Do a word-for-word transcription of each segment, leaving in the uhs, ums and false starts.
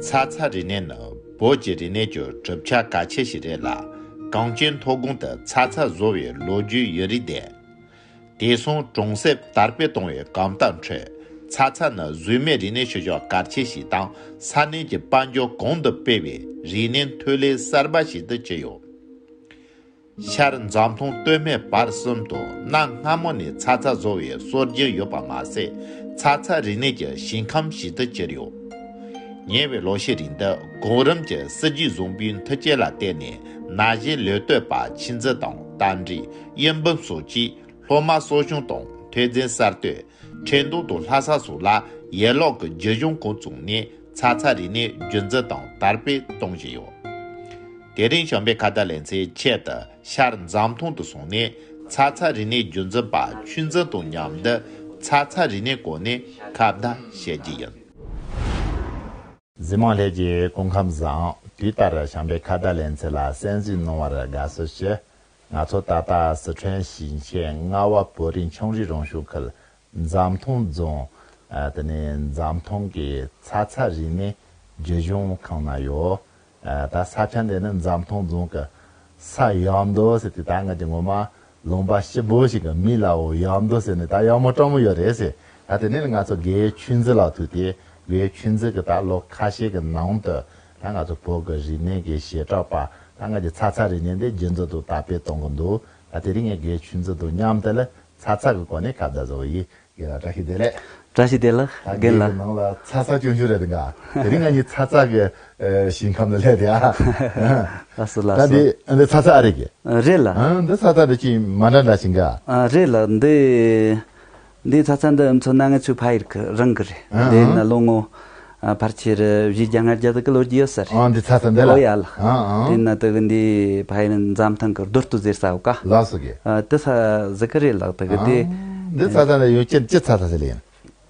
ཚ་ཚ་རིག་གནས་ནི་བོད་ཀྱི་རིག་གནས་ཀྱི་གྲུབ་ཆ་གལ་ཆེ་ཞིག་རེད་ལ། གངས་ཅན་མཐོ་སྒང་དུ་ཚ་ཚ་བཟོ་བའི་ལོ་རྒྱུས་ཡུན་རིང་ལྡན། དེང་སང་གྲོང་གསེབ་དར་སྤེལ་གཏོང་བའི་གོམ་སྟབས་ཁྲོད། ཚ་ཚ་ནི་གཟུགས་མེད་རིག་གནས་ཤུལ་བཞག་གལ་ཆེ་ཞིག་དང་། ས་གནས་ཀྱི་དཔལ་འབྱོར་གོང་དུ་སྤེལ་བའི་རིག་གནས་མཐོ་ལེ་གསར་པ་ཞིག་ཏུ་གྱུར་ཡོད། ཤར་འཛམ་ཐང་སྟོད་སྨད་བར་གསུམ་དུ་གནའ་སྔ་མོ་ནས་ཚ་ཚ་བཟོ་བའི་སྲོལ་རྒྱུན་ཡོད་པ་མ་ཟད། ཚ་ཚ་རིག་གནས་ཀྱི་ཞིང་ཁམས་ཤིག་ཏུ་གྱུར་ཡོད། ཉེ་བའི་ལོ་ཤས་རིང་འདི་གོང་རིམ་གྱི་སྲིད་ཇུས་བཟང་པོའི་མཐུན་རྐྱེན་ལ་བརྟེན་ནས། ན་གཞོན་ལས་གཏོད་པ་ཆུ་མཛོད་དང་རྟ་མགྲིན། གཡུ་འབུམ་སོགས་ཀྱིས་སློབ་མ་གསོ་སྐྱོང་དང་ཐོན་རྫས་གསར་གཏོད། འཕྲིན་གཏོང་དང་ལྷ་ས་སོགས་ལ་ཡན་ལག་གི་རྒྱུ་གཞུང་ཁག་བཙུགས་ནས། ཚ་ཚ་རིག་གནས་རྒྱུན་འཛིན་དང་དར་སྤེལ་གཏོང་བཞིན་ཡོད། དེ་རིང་བྱམས་པའི་ཁ་བརྡ་ལེ་ཚན་ཆེད་དུ་ཤར་འཛམ་ཐང་དུ་སོང་ནས། ཚ་ཚ་རིག་གནས་རྒྱུན་འཛིན་པ་ཆོས་འཛིན་དང་མཉམ་དུ་ཚ་ཚ་རིག་གནས་སྐོར་ནས་ཁ་བརྡ་བྱེད་རྒྱུ་ཡིན། གཟིགས་མོ་ལྷན་རྒྱས་སྐུ་ཁམས་བཟང་། དུས་ལྟར་བྱམས་པའི་ཁ་བརྡ་ལེ་ཚན་ལ་གསན་གཟིགས་གནང་བར་དགའ་བསུ་ཞུ། ང་ཚོ་ད་ལྟ་སི་ཁྲོན་ཞིང་ཆེན་རྔ་བ་བོད་རིགས་ཆུང་རིགས་རང་སྐྱོང་ཁུལ་འཛམ་ཐང་རྫོང་། ཨ། དེ་ནས་འཛམ་ཐང་གི་ཚ་ཚ་རིག་གནས་རྒྱུ་གཞུང་ཁང་ན་ཡོད། ཨ། ད་ས་ཆ་འདི་ནི་འཛམ་ཐང་རྫོང་གི་ས་ཡག་མདོག་ཟེར་ཏེ། ད་ང་ཚོ་ངོ་མ་ལུང་པ་སྐྱིད་པོ་ཞིག་གི་མིང་ལ། འོ། ཡག་མདོག་ཟེར་ནས་ད་ཡག་མོ་སྤྲང་མོ་ཡོད་རེད་ཟེར། ད་དེ་ནས་ང་ཚོ་དགེ་བའི་ཆོས་འཛིན་ལགས་ཐུག་སྟེ། དགེ་བའི་ཆོས་འཛིན་གྱིས་ད་ལོ་ཁ་ཤས་ཀྱི་ནང་དུ། ད་ང་ཚོ་བོད་ཀྱི་རིག་གནས་ཀྱི་བྱེ་བྲག་པ། ད་ང་ཚོ་ཚ་ཚ་རིག་གནས་འདི་རྒྱུན་འཛིན་དང་དར་སྤེལ་གཏོང་གི་འདུག། ད་དེ་རིང་ངས་དགེ་བའི་ཆོས་འཛིན་དང་མཉམ་དུ་ལ་ཚ་ཚ་གི་སྐོར་ནས་ཁ་བརྡ་བཟོ་གི་ཡིན། རྒན་ལགས་བཀྲ་ཤིས་བདེ་ལེགས། བཀྲ་ཤིས་བདེ་ལེགས། ད་རྒན་ལགས། ངའི་ནང་ལ་ཚ་ཚ་སྐྱོན་བརྗོད་རེད་འདུག་ག། དེ་རིང་ང་གཉིས་ཚ་ཚ་གི་ཨ་ཞིང་ཁམས་ལ་སླེབས་ཏེ། ཨ། ལགས་སོ་ལགས་སོ། ད་འདི་འདི་ཚ་ཚ་ཨ་རེད་གི། རེད་ལགས། ཨ། འདི་ཚ་ཚ་འདི་ཅིག་མ་འདྲ་འདྲ་ཞིག་ག། ཨ། རེད་ལགས། འདི་འདི་ཚ་ཚ་འདི་མཚོན་ན་ང་ཚོའི་ཕ་ཡུལ་གི་རང་གི་རེད། ཨ། འདི་ན་ལོ་ངོ་ཨ་ཕལ་ཆེར་བཞི་བརྒྱ་ལྔ་བརྒྱ་དག་གི་ལོ་རྒྱུས་ཡོད་ས་རེད། ཨ། འདི་ཚ་ཚ་འདི་ལ། ཨོ་ཡ་ལགས། ཨ། ཨ། དེ་ན་དག་འདི་ཕ་ཡུལ་འཛམ་ཐང་གི་རྡོ་སྟོད་ཟེར་ས་འོ་ཀ། ལགས་སོ་གི། ཨ། དེ་ས་ཟིག་གི་རེད་ལགས། དག་གི་ཨ། དེ། འདི་ཚ་ཚ་ལ་ཡོད་ཀྱི་ཅི་ཚ་ཚ་ཟེར་ལེ་ཡིན།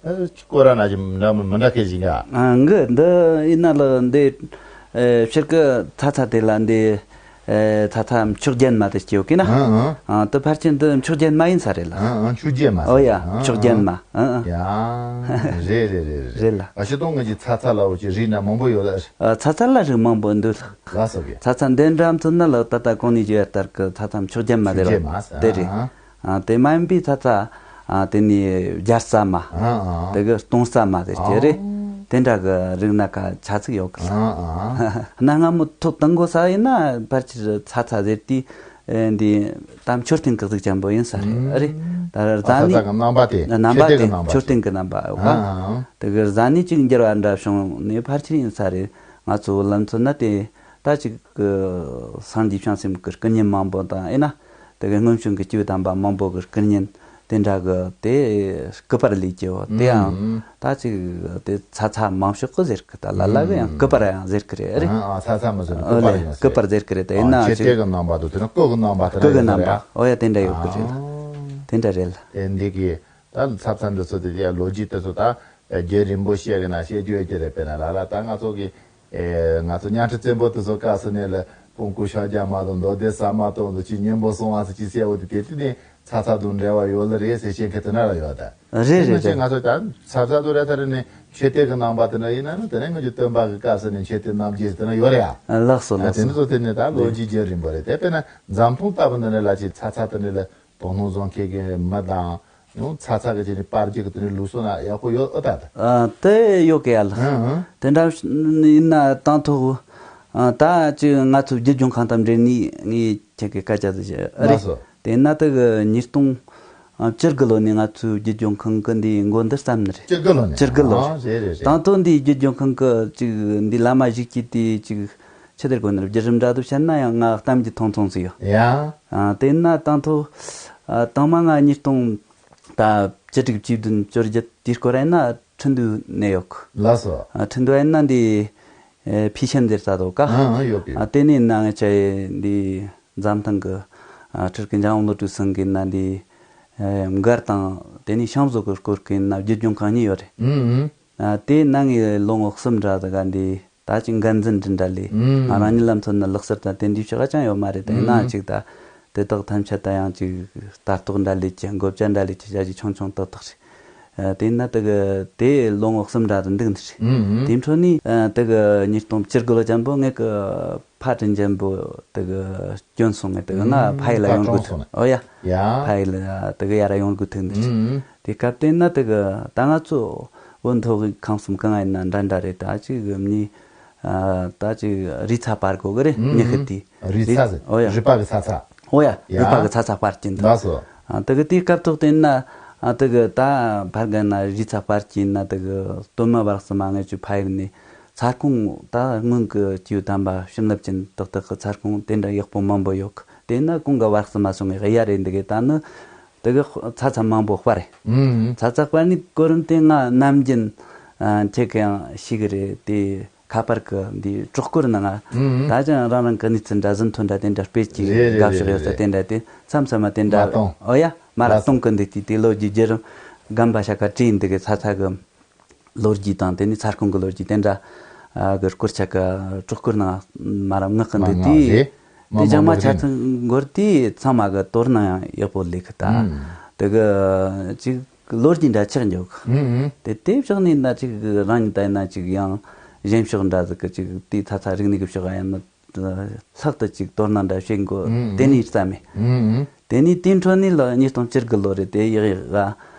ཨ། ཁོ་རང་ན་ཅི་འདྲ་མི་འདྲ་ཁེ་ཞིག་ག། ཨ། འགི་འདི་ཡིན་ན་ལ་འདི་ཨེ་ཕྱིར་གི་ཚ་ཚ་དེ་ལ་འདི་ཨེ་ཚ་ཚ་མཆོག་རྒྱན་མ་དེ་སྐྱེ་ཡོད་ཀི་ན། ཨ། ཨ། ཨ། དེ་ཕལ་ཆེར་འདི་མཆོག་རྒྱན་མ་ཡིན་ས་རེད་ལགས། ཨ། ཨ། མཆོག་རྒྱན་མ་ཟེར། ཨོ་ཡ། ཨ། མཆོག་རྒྱན་མ། ཨ། ཨ། ཡ། རེད་རེད་རེད་རེད། རེད་ལགས། ཨ། ཕྱི་གཏོང་ངེད་ཀྱི་ཚ་ཚ་ལ་འོ་ཅི་རིགས་སྣ་མང་པོ་ཡོད་ལ། ཨ། ཚ་ཚ་ལ་རིགས་མང་པོ་འདུག་ལགས། ལགས་སོ་གི། ཚ་ཚ་འདི་འདྲ་མཚོན་ན་ལགས། ད་ལྟ་གོང་ནས་བརྗོད་ཡ་ལྟར་གི་ཚ་ཚ་མཆོག་རྒྱན་མ་དེ་རེད། མཆོག་རྒྱན་མ་ཟེར། དེ་རེད། ཨ། ཨ། དེ་མ་ཡིན་པའི་ཚ་ཚ། ཨ། དེ་ནས་རྒྱ་རྩ་མ། ཨ། ཨ། དེ་གི་སྟོང་རྩ་མ་ཟེར་གྱི་རེད། ཨ། དེ་འདྲ་གི་རིགས་སྣ་ཁ་ཆ་ཚིག་ཡོད་གི། ཨ། ཨ། གནའ་སྔ་མོ་ཐོག་དང་གོ་ས་ཡིན་ན་ཕལ་ཆེར་ཚ་ཚ་ཟེར་དུས་ཨེ་འདི་ད་མཆོད་རྟེན་གི་གཟུགས་ཅན་པོ་ཡིན་ས་རེད། ཨ། རེད། ད་རེད། ཨ། རྩ་ཚ་ནི་ཚ་གི་རྣམ་པ་དེ་རྣམ་པ་དེ་མཆོད་རྟེན་གི་རྣམ་པ་ཡོད་ག། ཨ། ཨ། དེ་གི་རྩ་ནི་གཅིག་འགྱུར་བ་འདྲ་བྱུང་ནས་ཕལ་ཆེར་ཡིན་ས་རེད། ང་ཚོ་ལ་མཚོན་ན་དེ། ད་ཅིག་གི་སངས་རྒྱས་བྱང་སེམས་ཀྱི་སྐུ་བརྙན་མང་པོ་དང་ཡིན་ན། དེ་གི་སྔོན་བྱོན་གྱི་སྐྱེས་བུ་དམ་པ་མང་པོ་གི་སྐུ་བརྙན་དེ་འདྲ་གི་དེ་སྐུ་པར་ལས་ཀྱི་འོ་དེའང་། ཨུམ། ད་ཅིག་དེ་ཚ་ཚ་མང་ཤོས་ཀྱི་ཟེར་གི། ད་ལ་ལ་གི་ཡང་སྐུ་པར་ཡང་ཟེར་གི་རེད། རེད། ཨ། ཚ་ཚ་མ་ཟེར་ནས་སྐུ་པར་ཡང་ཟེར། སྐུ་པར་ཟེར་གི་རེད། ད་ཡིན་ན་ཅིག་མཆོད་རྟེན་གི་རྣམ་པ་དང་དེ་ནས་སྐུ་གི་རྣམ་པ་དེ་ནས་སྐུ་གི་རྣམ་པ། ཨོ་ཡ། དེ་འདྲ་ཡོད་གི་རེད། ཨ། དེ་འདྲ་རེད་ལགས། དེ་འདི་གི་ད་ཚ་ཚ་འདི་ཚོ་དེ་ཡ་ལོ་རྒྱུས་དེ་ཚོ་ད་རྒྱུན་རིང་པོ་བཤད་གི་ན་བཤད་རྒྱུ་ཡོད་ཀྱི་རེད། དཔེར་ན་ལ་ལ་ད་ང་ཚོ་གི། ཨེ། ང་ཚོ་གཉའ་ཁྲི་བཙན་པོ་དེ་ཚོ་སྐབས་སུ་ནས་ལ་དཔུང་སྐུ་ཤོག་རྒྱ་མ་དང་མདོ་སྡེ་ཟ་མ་ཏོག་དང་ཅི་གཉན་པོ་སྲུང་བ་ཟེར་ཅི་ཟེར་བ་དེ་དེ་དུས་ནས་ཚ་ཚ་དང་འབྲེལ་བ་ཡོད་ལ་རེད་ཟེར་བཤད་མཁན་དེ་འདྲ་ལ་ཡོད་ད། རེད་རེད། ང་ཚོ་ད་ཚ་ཚ་དང་རེད། ད་རེད་ནས་མཆོད་རྟེན་གི་རྣམ་པ་དེ་འདྲ་ཡིན་ན་ནི་དེ་ནས་ང་ཚོ་སྟོན་པ་གི་སྐབས་སུ་ནས་མཆོད་རྟེན་རྣམ་བརྒྱད་དེ་འདྲ་ཡོད་རེད་ཡ། ལགས་སོ་ལགས་སོ། དེ་ཚོ་དེ་ནས་ད་ལོ་རྒྱུས་རྒྱུན་རིང་པོ་རེད། དེ་དཔེར་ན་འཛམ་ཐང་ལྟ་བུ་འདི་འདྲ་ལ་ཅིག་ཚ་ཚ་དེ་འདྲ་ལ། དོ་སྣང་བཟོ་མཁན་གྱི་མི་དང་། ཡང་ཚ་ཚ་གི་ཅིག་ནི་པར་རྒྱག་གི་དེ་ནི་ལུགས་སྲོལ་ན་ཡག་པོ་ཡོད་ཨ་ད་ད། ཨ། དེ་ཡོད་གི་ཡ་ལགས། ཨང་། དེ་འདྲ་ཡིན་ན་དང་ཐོག་ཨ། ད་ཅིག་ང་ཚོའི་རྒྱུད་སྦྱོང་ཁང་དང་འབྲེལ་ནས་ངས་ཁྱེད་ཀྱི་སྐད་ཆ་ཟིག་བཤད། ཨ། རེད། ལགས་སོ། དེ་ན་དེ་གི་ཉིས་སྟོང་བཅུ་དགུ་ལོ་ནས་ང་ཚོའི་རྒྱུད་སྦྱོང་ཁང་གི་འདི་མགོ་འདི་བརྩམས་ནི་རེད། བཅུ་དགུ་ལོ་ནས། བཅུ་དགུ་ལོ། ཨ། རེད་རེད་རེད། དང་ཐོག་འདི་རྒྱུད་སྦྱོང་ཁང་གི་ཅིག་འདི་བླ་མ་བཞུགས་ཀྱི་དེ་ཅིག་ཆི་དེར་གོ་ནི་རེད། བརྒྱུད་རིམ་འདྲ་དུ་བཤད་ན་ཡང་ང་གཏམ་རྒྱུད་ཐུང་ཐུང་ཟིག་ཡོད། ཡ། ཨ། དེ་ན་དང་ཐོག་ཨ། དང་མ་ང་ཉིས་སྟོང་ད་བཅུ་དྲུག་བཅུ་བདུན་བཅོ་བརྒྱད་དེའི་སྐོར་ཡིན་ན་ཁྲིན་ཏུའུ་ནས་ཡོད་གི། ལགས་སོ། ཨ། ཁྲིན་ཏུའུ་ཡིན་ན་འདི་ཨེ་ཕི་ཤན་ཟེར་ས་དོ་ཀ། ཨ། ཨ། ཡོད་གི། ཨ། དེ་ནས་ན་ང་ཆ་ཡི་འདི་འཛམ་ཐང་གི་ཨ་ཁྲིར་གི་འཇམ་དབྱངས་བློ་གྲོས་ཚང་གི་ན་འདི་ཨེ་མགར་དང་དེ་ནས་ཤང་བཟོ་གི་སྐོར་གི་ན་རྒྱུད་སྦྱོང་ཁང་གཉིས་ཡོད་རེད། ཨུ་ཨུ། ཨ། དེ་ན་ངས་ལོ་ངོ་གསུམ་འདྲ་ཟིག་ག་འདི་ད་ཅིག་འགན་འཛིན་འདི་འདྲ་ལས། ཨུམ། ང་རང་ཉིད་ལ་མཚོན་ན་ལག་རྩལ་དང་དེ་འདྲའི་ཕྱོགས་ཀ་ཅང་ཡོད་མ་རེད། ད་ཡིན་ན། ཨུམ། ཅིག་ད་དེ་དག་ཐམས་ཅད་ད་ཡང་ཅིག་ལྟ་རྟོག་འདྲ་ལས་ཀྱི་བགོ་བཤའ་འདྲ་ལས་ཀྱི་བྱ་རྒྱུ་ཆུང་ཆུང་ཏག་ཏག་རེད། ཨ། དེ་ན་དེ་གི་དེ་ལོ་ངོ་གསུམ་འདྲ་དུ་འདུག་འདི་རེད། ཨུ་ཨུ། དེ་འཕྲོ་ནས་ཨ་དེ་གི་ཉིས་སྟོང་བཅུ་དགུ་ལོ་ཅན་པོ་ངེད་གི་ཕ་དྲིན་ཅན་པོ་དེ་གི་སྐྱོན་སོང་ངེ་དེ་གི་ང་ཨུ་ཕ་ཡུལ་ལ་ཕ་ཡོང་དགོས་གྲོངས་སོང་ཐུག་ནས། ཨོ་ཡ། ཡ། ཕ་ཡུལ་ལ་དེ་གི་ཡར་ཡོང་དགོས་ཐུག་འདི་རེད། ཨུ་ཨུ། དེ་སྐབས་དེ་ན་དེ་གི་ད་ང་ཚོ་བོད་མཐོ་སྒང་ཁམས་གསུམ་གང་ཡིན་ན་འདྲ་འདྲ་རེད། ད་ཅིག་གི་མྱི་ཨ་ད་ཅིག་རུས་ཚ་སྤར་དགོས་གི་རེད། ཨུ་མྱི་ཤི་དུས། རུས་ཚ་ཟེར། ཨོ་ཡ། རུས་པ་གི་ཚ་ཚ། ཨོ་ཡ། ཡ། རུས་པ་གི་ཚ་ཚ་སྤར་གྱིན་འདུག་ལགས་སོ། ཨ་དེ་གི་དེའི་སྐབས་ཐོག་དེ་ན་ཨ་དེ་གི་ད་ཕར་རྒན་ན་རུས་ཚ་སྤར་གྱིན་ན་དེ་གི་སྟོད་མ་བར་གསུམ་མ་ངེད་ཚོའི་ཕ་ཡུལ་ནས་ཚ་ཁོང་ད་སྔོན་གི་སྐྱེས་བུ་དམ་པ་བྱིན་རླབས་ཅན་ཏག་ཏག་གི་ཚ་ཁོང་དེ་འདྲ་ཡག་པོ་མང་པོ་ཡོད་གི། དེ་ན་ཁོང་གི་བར་གསུམ་མ་སོང་ངེ་གཡའ་རེད་འདི་གི་ད་ནི་དེ་གི་ཚ་ཚ་མང་པོ་སྤར་རེད། ཨུ་ཚ་ཚ་སྤར་ནི་གོ་རིམ་དེ་ང་ནམ་རྒྱུན་ཨ་ཁྱེད་གི་ཡང་ཤེས་གི་རེད་དེ། ཁ་པར་གི་འདི་གྲོགས་སྐོར་ནང་ང་ཨུ་ད་ཅང་རང་རང་གི་གནས་ཚུལ་འདྲ་ཟིན་ཐོ་འདྲ་དེ་འདྲ་སྤེལ་གྱི་རེད་རེད་དགའ་ཕྱོགས་ཡོད་ས་རེད་དེ་འདྲ་དེ་མཚམས་མཚམས་མ་དེ་འདྲ། མ་གཏོང་། ཨོ་ཡ། མ་ར་གཏོང་གི་འདུག་དེ་དེ་ལོ་རྒྱུས་བརྒྱུད་རིམ་རྒན་པ་ཤ་ཀ་བྲིས་འདུག་གི་ཚ་ཚ་གི་ལོ་རྒྱུས་དང་དེ་ནི་ཚ་ཁོང་གི་ལོ་རྒྱུས་དེ་འདྲ་ཨ་གི་སྐོར་ཆ་གི་གྲོགས་སྐོར་ནང་མ་ར་ངག་གི་མ་འདུག་ངག་དེ་རེད། དེ་མ་ཅང་མ་མང་པོ་ཆ་རེད། ཚང་འགོར་དེ་ཚང་མ་གི་དོར་ན་ཡང་ཡག་པོ་ལེགས་གི་ད། ཨུ། དེ་གི་ཅིག་ལོ་རྒྱུས་འདྲ་ཆགས་འཇོག་ཨུ་ཨུ། དེ་དེ་བཞག་ནས་ན་ཅིག་རང་ཉིད་ད་ཡིན་ན་ཅིག་ཡང་གཞན་ཕྱོགས་འདྲ་ཟིག་གི་ཅིག་དེ་ཚ་ཚ་རིག་གནས་ཀྱི་ཕྱོགས་ཡང་ན་ལྷག་ཏུ་ཅིག་དོ་སྣང་འདྲ་བྱེད་དགོས། ཨུ་ཨུ། དེ་ནས་བསམ་མེད། ཨུ་ཨུ། དེ་ནས་དེ་འཕྲོ་ནས་ལ་ཉིས་སྟོང་བཅུ་དགུ་ལོ་རེད་དེ་ཡག་ཡག་ག་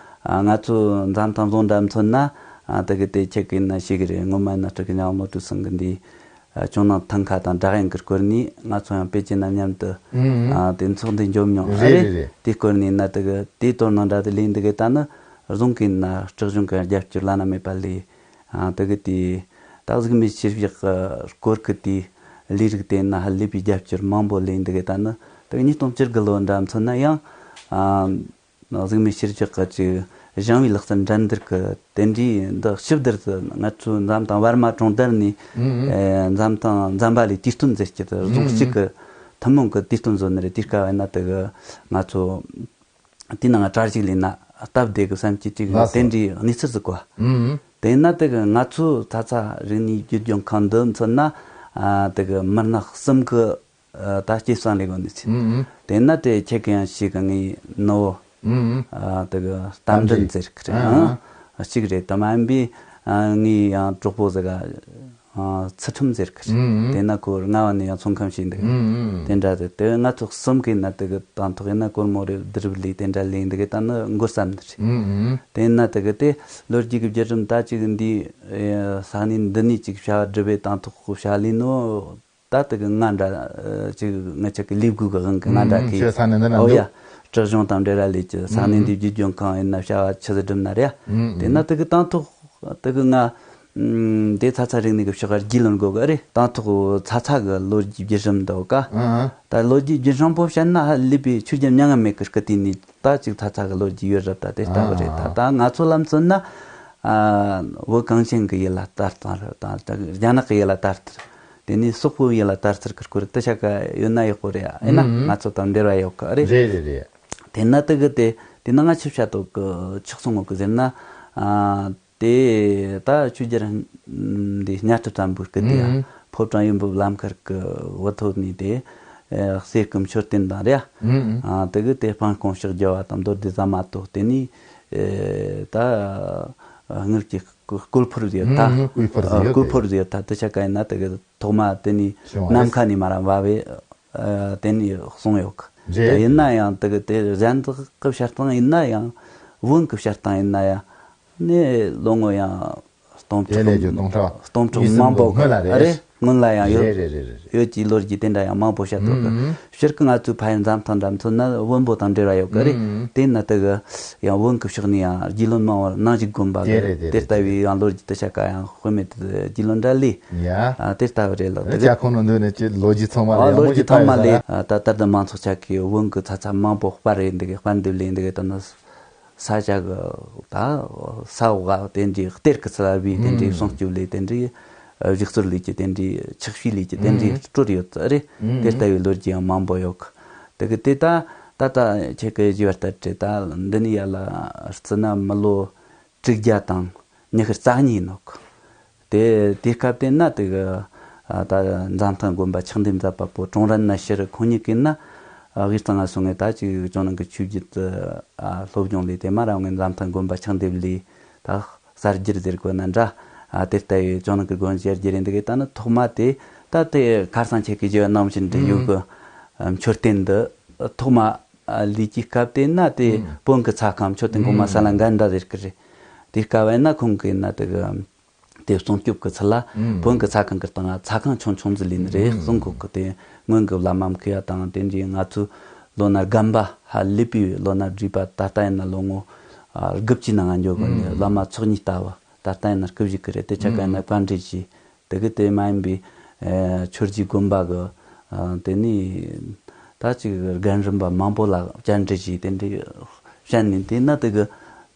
ང་ཚོ་འཛམ་ཐང་རྫོང་འདྲ་མཚོན་ན་དེ་གི་དེ་ཁྱེད་ཀྱིས་ན་ཤེས་གི་རེད། སྔོན་མ་ན་སྤྲུལ་སྐུ་ཉང་བློ་གྲོས་ཚང་གི་འདི། ཨ་ཇོ་ནང་ཐང་ཁ་དང་སྒྲ་དབྱངས་ཀྱི་སྐོར་ནས་ང་ཚོ་ཡང་དཔེ་ཅན་ན་མཉམ་དུ་ཨུ་ཨུ། ཨ་དེ་ཚོགས་འདུ་འཇོམས་མྱོང་ཨ་རེད་རེད། རེད་རེད། དེའི་སྐོར་ནས་ན་དེ་གི་དེའི་དོ་སྣང་འདྲ་དེ་ལས་འདི་གི་ད་ནི་རྫོང་གི་ན་སྲིད་གཞུང་གི་རྒྱབ་སྐྱོར་བླ་ན་མེད་པ་ལས་ཨ་དེ་གི་དེ་ད་གཟུགས་མེད་ཤུལ་བཞག་གི་སྐོར་གི་དེ་ལས་རིགས་དེ་ན་ཧ་ལས་པའི་རྒྱབ་སྐྱོར་མང་པོ་ལས་འདི་གི་ད་ནི་དེ་གི་ཉིས་སྟོང་བཅུ་དགུ་ལོ་འདྲ་མཚོན་ན་ཡང་ཨ། གཟུགས་མེད་ཤུལ་བཞག་གི་ཅིག་ཞིང་པའི་ལག་རྩལ་འགྲན་བསྡུར་གི་དེ་འདྲའི་འདི་ཞིབ་བསྡུར་དུ་ང་ཚོའི་འཛམ་ཐང་བར་མ་གྲོང་རྡལ་ནས་ཨུ་ཨུ། ཨེ་འཛམ་ཐང་འཛམ་བུ་གླིང་དུས་སྟོན་ཟེར་གྱི་དུ་རྫོང་ཨུ་གཅིག་གི་ཐུན་མོང་གི་དུས་སྟོན་བཟོ་ནི་རེད། དེ་སྐབས་ཡིན་ན་དེ་གི་ང་ཚོ་དེའི་ནང་གྲ་ཞིག་ལས་ན་སྟབས་བདེ་གི་བསམ་གྱི་ཅིག་ལགས་སོ། དེ་འདྲའི་གནས་ཚུལ་ཟིག་གོ་ཨུ་ཨུ། དེ་ཡིན་ན་དེ་གི་ང་ཚོའི་ཚ་ཚ་རིག་གནས་བརྒྱུད་སྐྱོང་ཁང་འདི་མཚོན་ན་ཨ་དེ་གི་མི་སྣ་གསུམ་གི་ད་སྐྱེས་སང་ལས་གོ་ནི་ཚེ། ཨུམ་ཨུམ། དེ་ན་དེ་ཁྱེད་ཀྱི་ཡང་ཞིག་གི་ངའི་ནུ་བོ། ཨུམ་ཨུམ། ཨ་དེ་གི་རྟ་མགྲིན་ཟེར་གི་རེད། ཨ་ཨ། གཅིག་རེད་དམ་ཨམ་པི། ཨ་ངའི་ཡང་གྲོགས་པོ་ཟེར་ག་ཨ་ཚུལ་ཁྲིམས་ཟེར་གི་རེད། ཨུམ་ཨུམ། དེ་ན་ཁོ་རྔ་བ་ནས་ཡང་ཚོང་ཁང་ཞིག་འདུག་ཨུམ་ཨུམ། དེ་འདྲ་དེ་དེ་ང་ཚོ་གསུམ་གི་ན་དེ་གི་དང་ཐོག་ཡིན་ན་སྒོར་མོ་རེ་བསྡུ་རུབ་ལས་དེ་འདྲ་ལས་འདི་གི་ད་ནི་མགོ་བསམ་འདི་རེད། ཨུམ་ཨུམ། དེ་ན་དེ་གི་དེ་ལོ་རྒྱུས་ཀྱི་བརྒྱུད་རིམ་ད་ཅིག་འདི་ས་གནས་འདི་ནས་ཅིག་བྱ་བ་སྒྲུབ་པའི་དང་ཐོག་བྱ་ལས་ནོ། ད་དེ་གི་ང་འདྲ་ཅིག་ང་ཅག་གི་ལས་བགོས་གི་དབང་གི་ང་འདྲ་ཨུམ་ཁྱེད་ས་ནས་འདི་ན་ཨོ་ཡ། འདུག་སྲིད་གཞུང་དང་འབྲེལ་བ་ལས་ཀྱི་ས་གནས་ཨུམ་འདི་བརྒྱུད་སྐྱོང་ཁང་ཡིན་ན་བྱ་བ་ཆི་ཟིག་སྒྲུབ་ན་རེད། ཨུམ་དེ་ན་དེ་གི་དང་ཐོག་དེ་གི་ང་དེ་ཚ་ཚ་རིག་གནས་གི་ཕྱོགས་ག་རྒྱུས་ལོན་དགོས་གི་རེད། དང་ཐོག་ཚ་ཚ་གི་ལོ་རྒྱུས་བརྒྱུད་རིམ་འདུག་ག་ཨ་ཨ། ད་ལོ་རྒྱུས་རྒྱུན་བཟང་པོ་བཤད་ན་ཧ་ལས་པའི་ཆོས་རྒྱལ་མྱ་ངན་མེད་གི་སྐུ་དུས་ནས་ད་ཅིག་ཚ་ཚ་གི་ལོ་རྒྱུས་ཡོད་རབས་ད་དེ་ལྟ་བུ་རེད། ད་ཨ་ཨ། ད་ང་ཚོ་ལ་མཚོན་ན་ཨ་བོད་གངས་ཅན་གི་ཡུལ་ལ་ད་ལྟ་རེད། ད་རྒྱ་ནག་གི་ཡུལ་ལ་ད་ལྟ་རེད། དེ་ནས་སོག་པོའི་ཡུལ་ལ་དར་ཚུལ་གི་སྐོར་དུ་ཆ་ག་ཡོད་ན་ཡག་པོ་རེད། ཨེ་ན་ཨུམ། ང་ཚོ་དང་འབྲེལ་བ་ཡོད་གི་རེད། རེད་རེད་རེད། དེ་ན་དེ་གི་དེ་དེ་ན་ང་ཆི་བྱ་དོ་གི་ཆགས་སོང་ངོ་གི་ཟེར་ན། ཨ་དེ་ད་ཆོས་རྒྱལ་འདི་གཉའ་ཁྲི་བཙན་པོའི་སྐུ་དེ་ཡ། ཨུམ། ཕོ་བྲང་ཡུམ་བུ་ལམ་ཁར་གི་བུ་ཐོག་ནས་དེ་གསེར་སྐུ་མཆོད་རྟེན་དང་རེད། ཨུམ། ཨ་དེ་གི་དེ་སྤང་སྐོང་ཕྱག་རྒྱ་བ་དང་མདོ་སྡེ་ཟ་མ་ཏོག་དེ་ནས་ད་དངུལ་གྱི་སྐུ་སྐུ་ཕུར་ཡོད་ད། ཨུམ་སྐུ་ཕུར་ཡོད་སྐུ་ཕུར་ཡོད་ད། དེ་ཆ་ག་ཡིན་ན་དེ་གི་ཐོག་མ་དེ་ནི་བྱུང་བ་ནམ་རེད། མཁའ་ནས་མ་ར་བབས་པའི་ཨ་དེ་ནི་གསུངས་ཡོད་གི། རེད། ད་ཡིན་ན་ཡང་དེ་གི་དེ་གཞན་དག་གི་བཤད་སྟངས་ཡིན་ན་ཡང་བོན་གི་བཤད་སྟངས་ཡིན་ན་ཡང་ནི་ལོ་ངོ་ཡང་སྟོང་དེ་ལས་ཕྲག་ཀྱི་སྟོང་ཕྲག་སྟོང་ཕྲག་གཉིས་གསུམ་མང་པོ་གི་སྔོན་ལ་རེད། རེད། སྔོན་ལ་ཡང་ཡོད། རེད་རེད་རེད་རེད། ཡོད་ཀྱི་ལོ་རྒྱུས་དེ་འདྲ་ཡང་མང་པོ་བཤད་ཐུབ་གི། ཨུམ། སྤྱིར་གི་ང་ཚོའི་ཕ་ཡུལ་འཛམ་ཐང་འདྲ་མཚོན་ན་བོན་པོ་དང་འབྲེལ་བ་ཡོད་གི་རེད། ཨུམ། དེ་ན་དེ་གི་ཡང་བོན་གི་ཕྱོགས་ནས་ཡང་རྒྱུས་ལོན་མང་བར་གནང་ཞིག་དགོན་པ་དེ་གི་རེད་དེ་དེ་རེད་ལྟ་དེ་བུའི་རེད། ཡང་ལོ་རྒྱུས་དེ་ཆ་ག་ཡང་དཔེ་མེད་དུ་རྒྱུས་ལོན་འདྲ་ལས། ཡ། ཨ་དེ་ལྟ་བུ་རེད་ལ་དེ་ལྕགས་ཁོང་ནང་འདུག་ནས་ཅི་ལོ་རྒྱུས་ཚང་མ་ཨ་ལ་ཡང་ལོ་མོ་རྒྱུས་ཅིག་ཚང་མ་ལས་ཕ་ཡུལ་ས་ཨ་ད་ལྟར་དུ་མང་ཚོགས་ཆ་གི་བོན་གི་ཚ་ཚ་མང་པོ་སྤར་རེད་འདི་གི་སྤར་འདེབས་ལས་འདི་གི་ད་ནི། ས་ཆ་གི་ད་ས་འོག་ག་དེ་འདྲའི་གཏེར་གི་ཚ་བའི་དེ་འདྲའི་ཨུམ། སྲུང་སྐྱོབ་ལས་དེ་འདྲའི་གཞིག་གསོ་ལས་ཀྱི་དེ་འདྲའི་ཆགས་ཤིག་ལས་ཀྱི་དེ་འདྲའི་ཨུམ། སྤྲོད་ཡོད་ཚ་རེད། ཨུམ། དེ་ལྟ་བུའི་ལོ་རྒྱུས་ཡང་མང་པོ་ཡོད་གི། དེ་གི་དེ་ད་ད་ལྟ་ཁྱེད་ཀྱི་ཞུ་བ་ལྟར་དེ་ད་འདི་ནི་ཡ་ལ་རྩི་ན་མི་ལོ་དྲུག་བརྒྱ་དང་ཉི་ཤུ་རྩ་གཉིས་ཡིན་ནོ་གི། དེ་དེ་སྐབས་དེ་ན་དེ་གི་ཨ་ད་འཛམ་ཐང་དགོན་པ་ཆགས་འདེབས་མཛད་པ་པོ་ཀྲོང་ར་ན་ཤི་རི་ཁོང་ཉིད་ཀྱིས་ན་ ཨ། དབུས་གཙང་ང་སོང་ངས་ད་ཅིག་ཇོ་ནང་གི་ཆོས་བརྒྱུད་དུ། ཨ། སློབ་སྦྱོང་ལས་དེ་མ་ར་ངས་འཛམ་ཐང་དགོན་པ་ཆགས་འདེབས་ལས་ད་གསར་བསྒྱུར་ཟེར་དགོས་ན་འདྲ། ཨ། དེ་ལྟ་བུའི་ཇོ་ནང་གི་དགོན་སྤྱི་བསྒྱུར་འདི་གའི་ད་ནི་ཐོག་མ་དེ་ད་དེ་ཁ་སང་ཁྱེད་ཀྱི་བརྗོད་གནང་བཞིན་དུ་ཡོད་གི། ཨ། མཆོད་རྟེན་འདི་ཐོག་མ། ཨ། ལས་ཀྱི་སྐབས་དེ་ན་དེ་ཨུམ། བོན་གྱི་ཚ་ཁང་མཆོད་རྟེན་གོང་མ་ས་ལ་འགའ་འདྲ་ཟེར་གི་རེད། དེ་སྐབས་བས་ན་ཁོང་གིས་ན་དེ་གི་དེ་སྲུང་སྐྱོབ་ཀྱི་ཚུལ་ལ་ཨུམ། བོན་གྱི་ཚ་ཁང་གི་སྟེང་ལ་ཚ་ཁང་ཆུང་ཆུང་ཟིག་ལས་ནི་རེད་ཨུམ། གསུང་གི་གི། དེ་སྔོན་གྱི་བླ་མ་མཁས་པ་དང་དེ་འདྲའི་ང་ཚོའི་ལོ་ན་རྒན་པ་ཧ་ལས་པའི་ལོ་ན་བགྲེས་པ་ད་ལྟ་ཡིན་ན་ལོ་ངོ་དགུ་བཅུའི་ནང་ང་འགྱོ་གི་ནི་ཨུམ། བླ་མ་ཚོགས་གཉིས་ལྟ་བུ་ད་ལྟ་ཡིན་ན་སྐུ་བཞུགས་ཀྱི་རེད། དེ་ཆ་ག་ཡིན་ན་ཨུམ། བཀའ་འདྲི་བྱས། དེ་གི་དེ་མ་ཡིན་པའི་ཨེ་ཆོས་རྗེ་དགོན་པ་གི། ཨ། དེ་ནས་ད་ཅིག་རྒན་རིམ་པ་མང་པོ་ལ་བཅར་འདྲི་བྱས། དེ་འདྲའི་བཤད་ནས་དེ་ན་དེ་གི་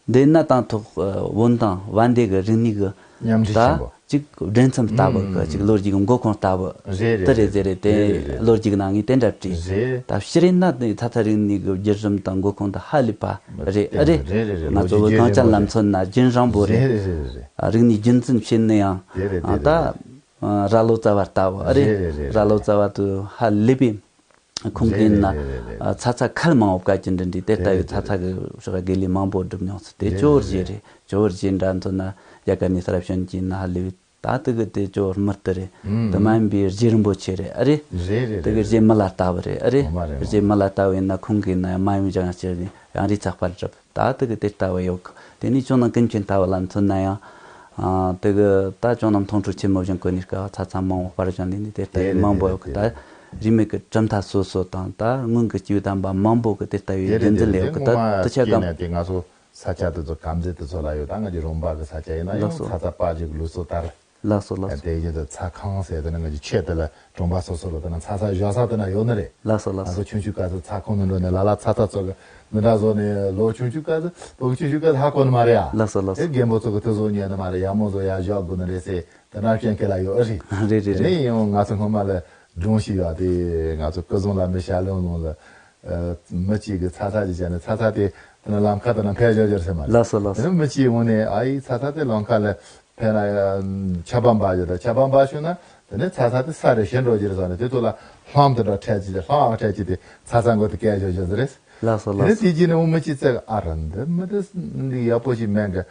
འདི་ན་དང་ཐོག་ཨ། བོན་དང་བན་དེ་གི་རིག་གནས་གི་མཉམ་འབྲེལ་ཆེན་ད་པོ། ཅིག་འབྲེལ་མཚམས་ལྟ་བུ་གི། ཨུམ། ཅིག་ལོ་རྒྱུས་གི་མགོ་ཁུངས་ལྟ་བུ་རེད། དེ་རེད་རེད་ཟེར་རེད། དེ་རེད་རེད། ལོ་རྒྱུས་གི་ནང་ངས་དེ་འདྲ་བྲིས། རེད། ད་ཕྱི་རེད་ན་དེ་ཚ་ཚ་རིག་གནས་གི་བརྒྱུད་རིམ་དང་མགོ་ཁུངས་དེ་ཧ་ལས་པ་རེད། ཨ། རེད། རེད་རེད་རེད། ང་ཚོ་གི་གངས་ཅན་ལམ་སྲོལ་ན་རྒྱུན་རིང་པོ་རེད། རེད་རེད་རེད་རེད། ཨ། རིག་གནས་རྒྱུན་འཛིན་བྱེད་ནི་ཡང་། དེ་རེད། ཨ། དེ་ད་རེད། ཨ། རྭ་ལོ་ཙཱ་བ་ལྟ་བུ། ཨ། རེད། རེད་རེད་རེད། རྭ་ལོ་ཙཱ་བ་དུ་ཧ་ལས་པའི་ཁུངས་ལྡན་ན། རེད་རེད་རེད་རེད། ཨ། ཚ་ཚ་ཁལ་མང་བོ་བཀའ་ཀྱི་འདྲི་འདྲི་དེ་ལྟ་བུའི་རེད་རེད་ཚ་ཚ་གི་ཕྱོགས་དགེ་ལས་མང་པོ་བསྒྲུབས་མྱོང་ཚུལ་དེ་རེད་ཇོ་བོ་རྗེ་རེད། རེད། ཇོ་བོ་རྗེ་འདྲ་མཚོན་ན་རྒྱ་གར་ནས་གསར་བྱོན་གྱི་ན་ཧ་ལས་པའི་ད་དེ་གི་དེ་ཇོ་བོ་དམུ་སྟེ་རེད། ཨུམ། དེ་མ་ཡིན་པའི་རྗེ་རིན་པོ་ཆེ་རེད། ཨ། རེད། རེད་རེད། དེ་གི་རྗེ་མི་ལ་ལྟ་བུ་རེད། ཨ། རེད། ངོ་མ་རེད། རྗེ་མི་ལ་ལྟ་བུ་ཡིན་ན་ཁོང་གིས་ན་མ་ཡུམ་ཅང་ཅེ་ཡང་རི་ཚགས་པར་བསྒྲུབས། ད་དེ་གི་དེ་ལྟ་བུ་ཡོད་གི། དེ་ནས་ཇོ་ནང་ཀུན་མཁྱེན་ལྟ་བུ་ལ་མཚོན་ན་ཡང་། ཨ། དེ་གི་ད་ཇོ་ནང་མཐོང་གྲོལ་ཆེན་མོ་བཞེངས་གོ་ནི་སྐབས་ཚ་ཚ་མང་བོ་དཔར་བཞེངས་ལས་ནི་དེ་ལྟ་བུ་མང་པོ་ཡོད་གི། ད་རིས་མེད་ཀྱི་གྲུབ་མཐའ་སོ་སོ་དང་ད་སྔོན་གྱི་སྐྱེས་བུ་དམ་པ་མང་པོ་གི་དེ་ལྟ་བུའི་རྒྱུན་འཛིན་ལས་ཡོད་གི། ད་དེ་ཆ་གམ། དེ་ང་ཚོ་ས་ཆ་དེ་ཚོ་གམ་མཛེས་དེ་ཚོ་ལ་ཡོད། ད་ང་ཚོ་རོང་པ་གི་ས་ཆ་ཡིན་ན་ཡང་ཚ་ཚ་པ་ཅིག་ལུགས་སྲོལ་ལྟར། ལགས་སོ་ལགས་སོ། དེ་བཞིན་དུ་ཚ་ཁང་ཟེར་དེ་ནི་ང་ཚོ་ཆེད་དུ་ལ་གྲོང་པ་སོ་སོ་ལ་དེ་ན་ཚ་ཚ་བཞག་ས་དེ་ན་ཡོད་ནི་རེད། ལགས་སོ་ལགས་སོ། ང་ཚོ་ཆུང་ཆུང་སྐབས་སུ་ཚ་ཁང་ནང་འགྲོ་ནས་ལ་ལ་ཚ་ཚ་ཚོ་གི་མི་འདྲ་བཟོ་ནས་ལོ་ཆུང་ཆུང་སྐབས་སུ་ཕྲུ་གུ་ཆུང་ཆུང་སྐབས་སུ་ཧ་གོ་ནི་མ་རེད་ཡ། ལགས་སོ་ལགས་སོ། ཨེ་རྒན་པོ་ཚོ་གི་དེ་བཟོ་ཉན་ནི་མ་རེད། ཡག་མོ་བཟོ་ཡ་བཞག་དགོས་ནི་རེད་ཟེར་དེ་འདྲ་བཤད་མཁན་ལ་ཡོད་རེད། རེད་རེད་རེད། དེ་ནས་ཡང་ང་ཚོ་སྔོན་མ་ལ་སྒྲུང་ཞིག་ཡོད་དེ། ང་ཚོ་སྐུ་གཟུངས་ལ་མི་ཞལ་ལུང་ལུང་ལ་མི་གཅིག་གིས་ཚ་ཚ་ཅིག་བྱས་ནས་ཚ་ཚ་དེ་དེ་ན་ལམ་ཁ་དེ་ན་འཕེན་བཞག་བཞག་ཟེར་མ་རེད། ལགས་སོ་ལགས་སོ། དེ་ནས་མི་གཅིག་འོང་ནས་ཨ་ཡི་ཚ་ཚ་དེ་ལམ་ཁ་ལ་འཕེན་ན་ཆར་པ་འབབ་ཡོད། ད་ཆར་པ་འབབ་བྱུང་ན་དེ་ནས་ཚ་ཚ་དེ་ས་རེ་ཞིག་འགྲོ་རྒྱུ་རེད་ཟེར་ནས་དེ་ཚོ་ལ་ལྷམ་དེ་འདྲ་འཕྲད་ཅིག་དེ་ལྷམ་འཕྲད་ཅིག་དེ་ཚ་ཚ་མགོ་དེ་བཀལ་བཞག་བཞག་ཟེར་རེད། ལགས་སོ་དེ་ནས་ལགས་སོ། དེ་རྗེས་ནས་འོང་མི་གཅིག་བཙལ། ཨ་ར་འདི་མི་དེ་འདི་ཡག་པོ་ཞིག་མེད་གི།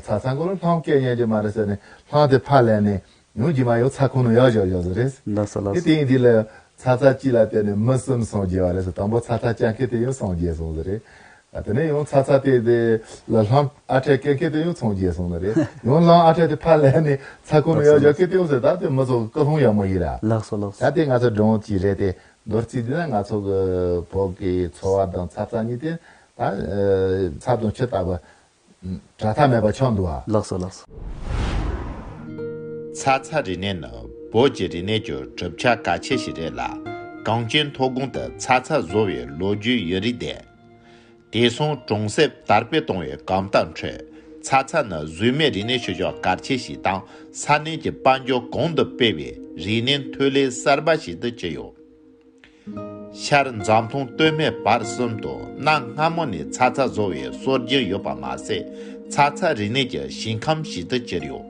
ཚ་ཚ་མགོ་ལ་ལྷམ་བཀལ་ཉན་རྒྱུ་མ་རེད་ཟེར་ནས་ལྷམ་དེ་ཕར་ལེན་ནས། ཡང་རྗེས་མ་ཡང་ཚ་ཁང་ནང་ཡར་བཞག་བཞག་ཟེར་རེད། ལགས་སོ་ལགས་སོ། དེ་སྟེང་འདི་ལ་ཚ་ཚ་གཅིག་ལ་བརྟེན་ནས་མི་གསུམ་སངས་རྒྱས་པ་རེད་ཟེར། དང་པོ་ཚ་ཚ་བཅའ་མཁན་དེ་ཡང་སངས་རྒྱས་སོང་ཟེར་རེད། ཨ། དེ་ནས་ཡང་ཚ་ཚ་དེ་དེ་ལ་ལྷམ་ཨ་འཕྲད་བཀལ་མཁན་དེ་ཡང་སངས་རྒྱས་སོང་ཟེར་རེད། ཡང་ལྷམ་ཨ་འཕྲད་དེ་ཕར་ལེན་ནས་ཚ་ཁང་ནང་ཡར་བཞག་མཁན་དེ་ཡང་ཟེར། ད་དེ་མི་ཚོ་སྐུ་ལྷང་ཡག་མོ་ཡིན་ར། ལགས་སོ་ལགས་སོ། ད་དེ་ང་ཚོ་སྒྲུང་ཅིག་རེད་དེ། མདོར་བརྩིས་དུས་ན་ང་ཚོ་གི་བོད་ཀྱི་འཚོ་བ་དང་ཚ་ཚ་གཉིས་དེ་ད་ཚྭ་དང་ཆུ་ལྟ་བུ། དྲག་མཐའ་མེད་པ་ཆགས་འདུག་ཨ། ལགས་སོ་ལགས་སོ། ཚ་ཚ་རིག་གནས་ནི་བོད་ཀྱི་རིག་གནས་ཀྱི་གྲུབ་ཆ་གལ་ཆེ་ཞིག་རེད་ལ། གངས་ཅན་མཐོ་སྒང་དུ་ཚ་ཚ་བཟོ་བའི་ལོ་རྒྱུས་ཡུན་རིང་ལྡན། དེང་སང་གྲོང་གསེབ་དར་སྤེལ་གཏོང་བའི་གོམ་སྟབས་ཁྲོད། ཚ་ཚ་ནི་གཟུགས་མེད་རིག་གནས་ཤུལ་བཞག་གལ་ཆེ་ཞིག་དང་། ས་གནས་ཀྱི་དཔལ་འབྱོར་གོང་དུ་སྤེལ་བའི་རིག་གནས་མཐོ་ལེ་གསར་པ་ཞིག་ཏུ་གྱུར་ཡོད། ཤར་འཛམ་ཐང་སྟོད་སྨད་བར་གསུམ་དུ་གནའ་སྔ་མོ་ནས་ཚ་ཚ་བཟོ་བའི་སྲོལ་རྒྱུན་ཡོད་པ་མ་ཟད། ཚ་ཚ་རིག་གནས་ཀྱི་ཞིང་ཁམས་ཤིག་ཏུ་གྱུར་ཡོད།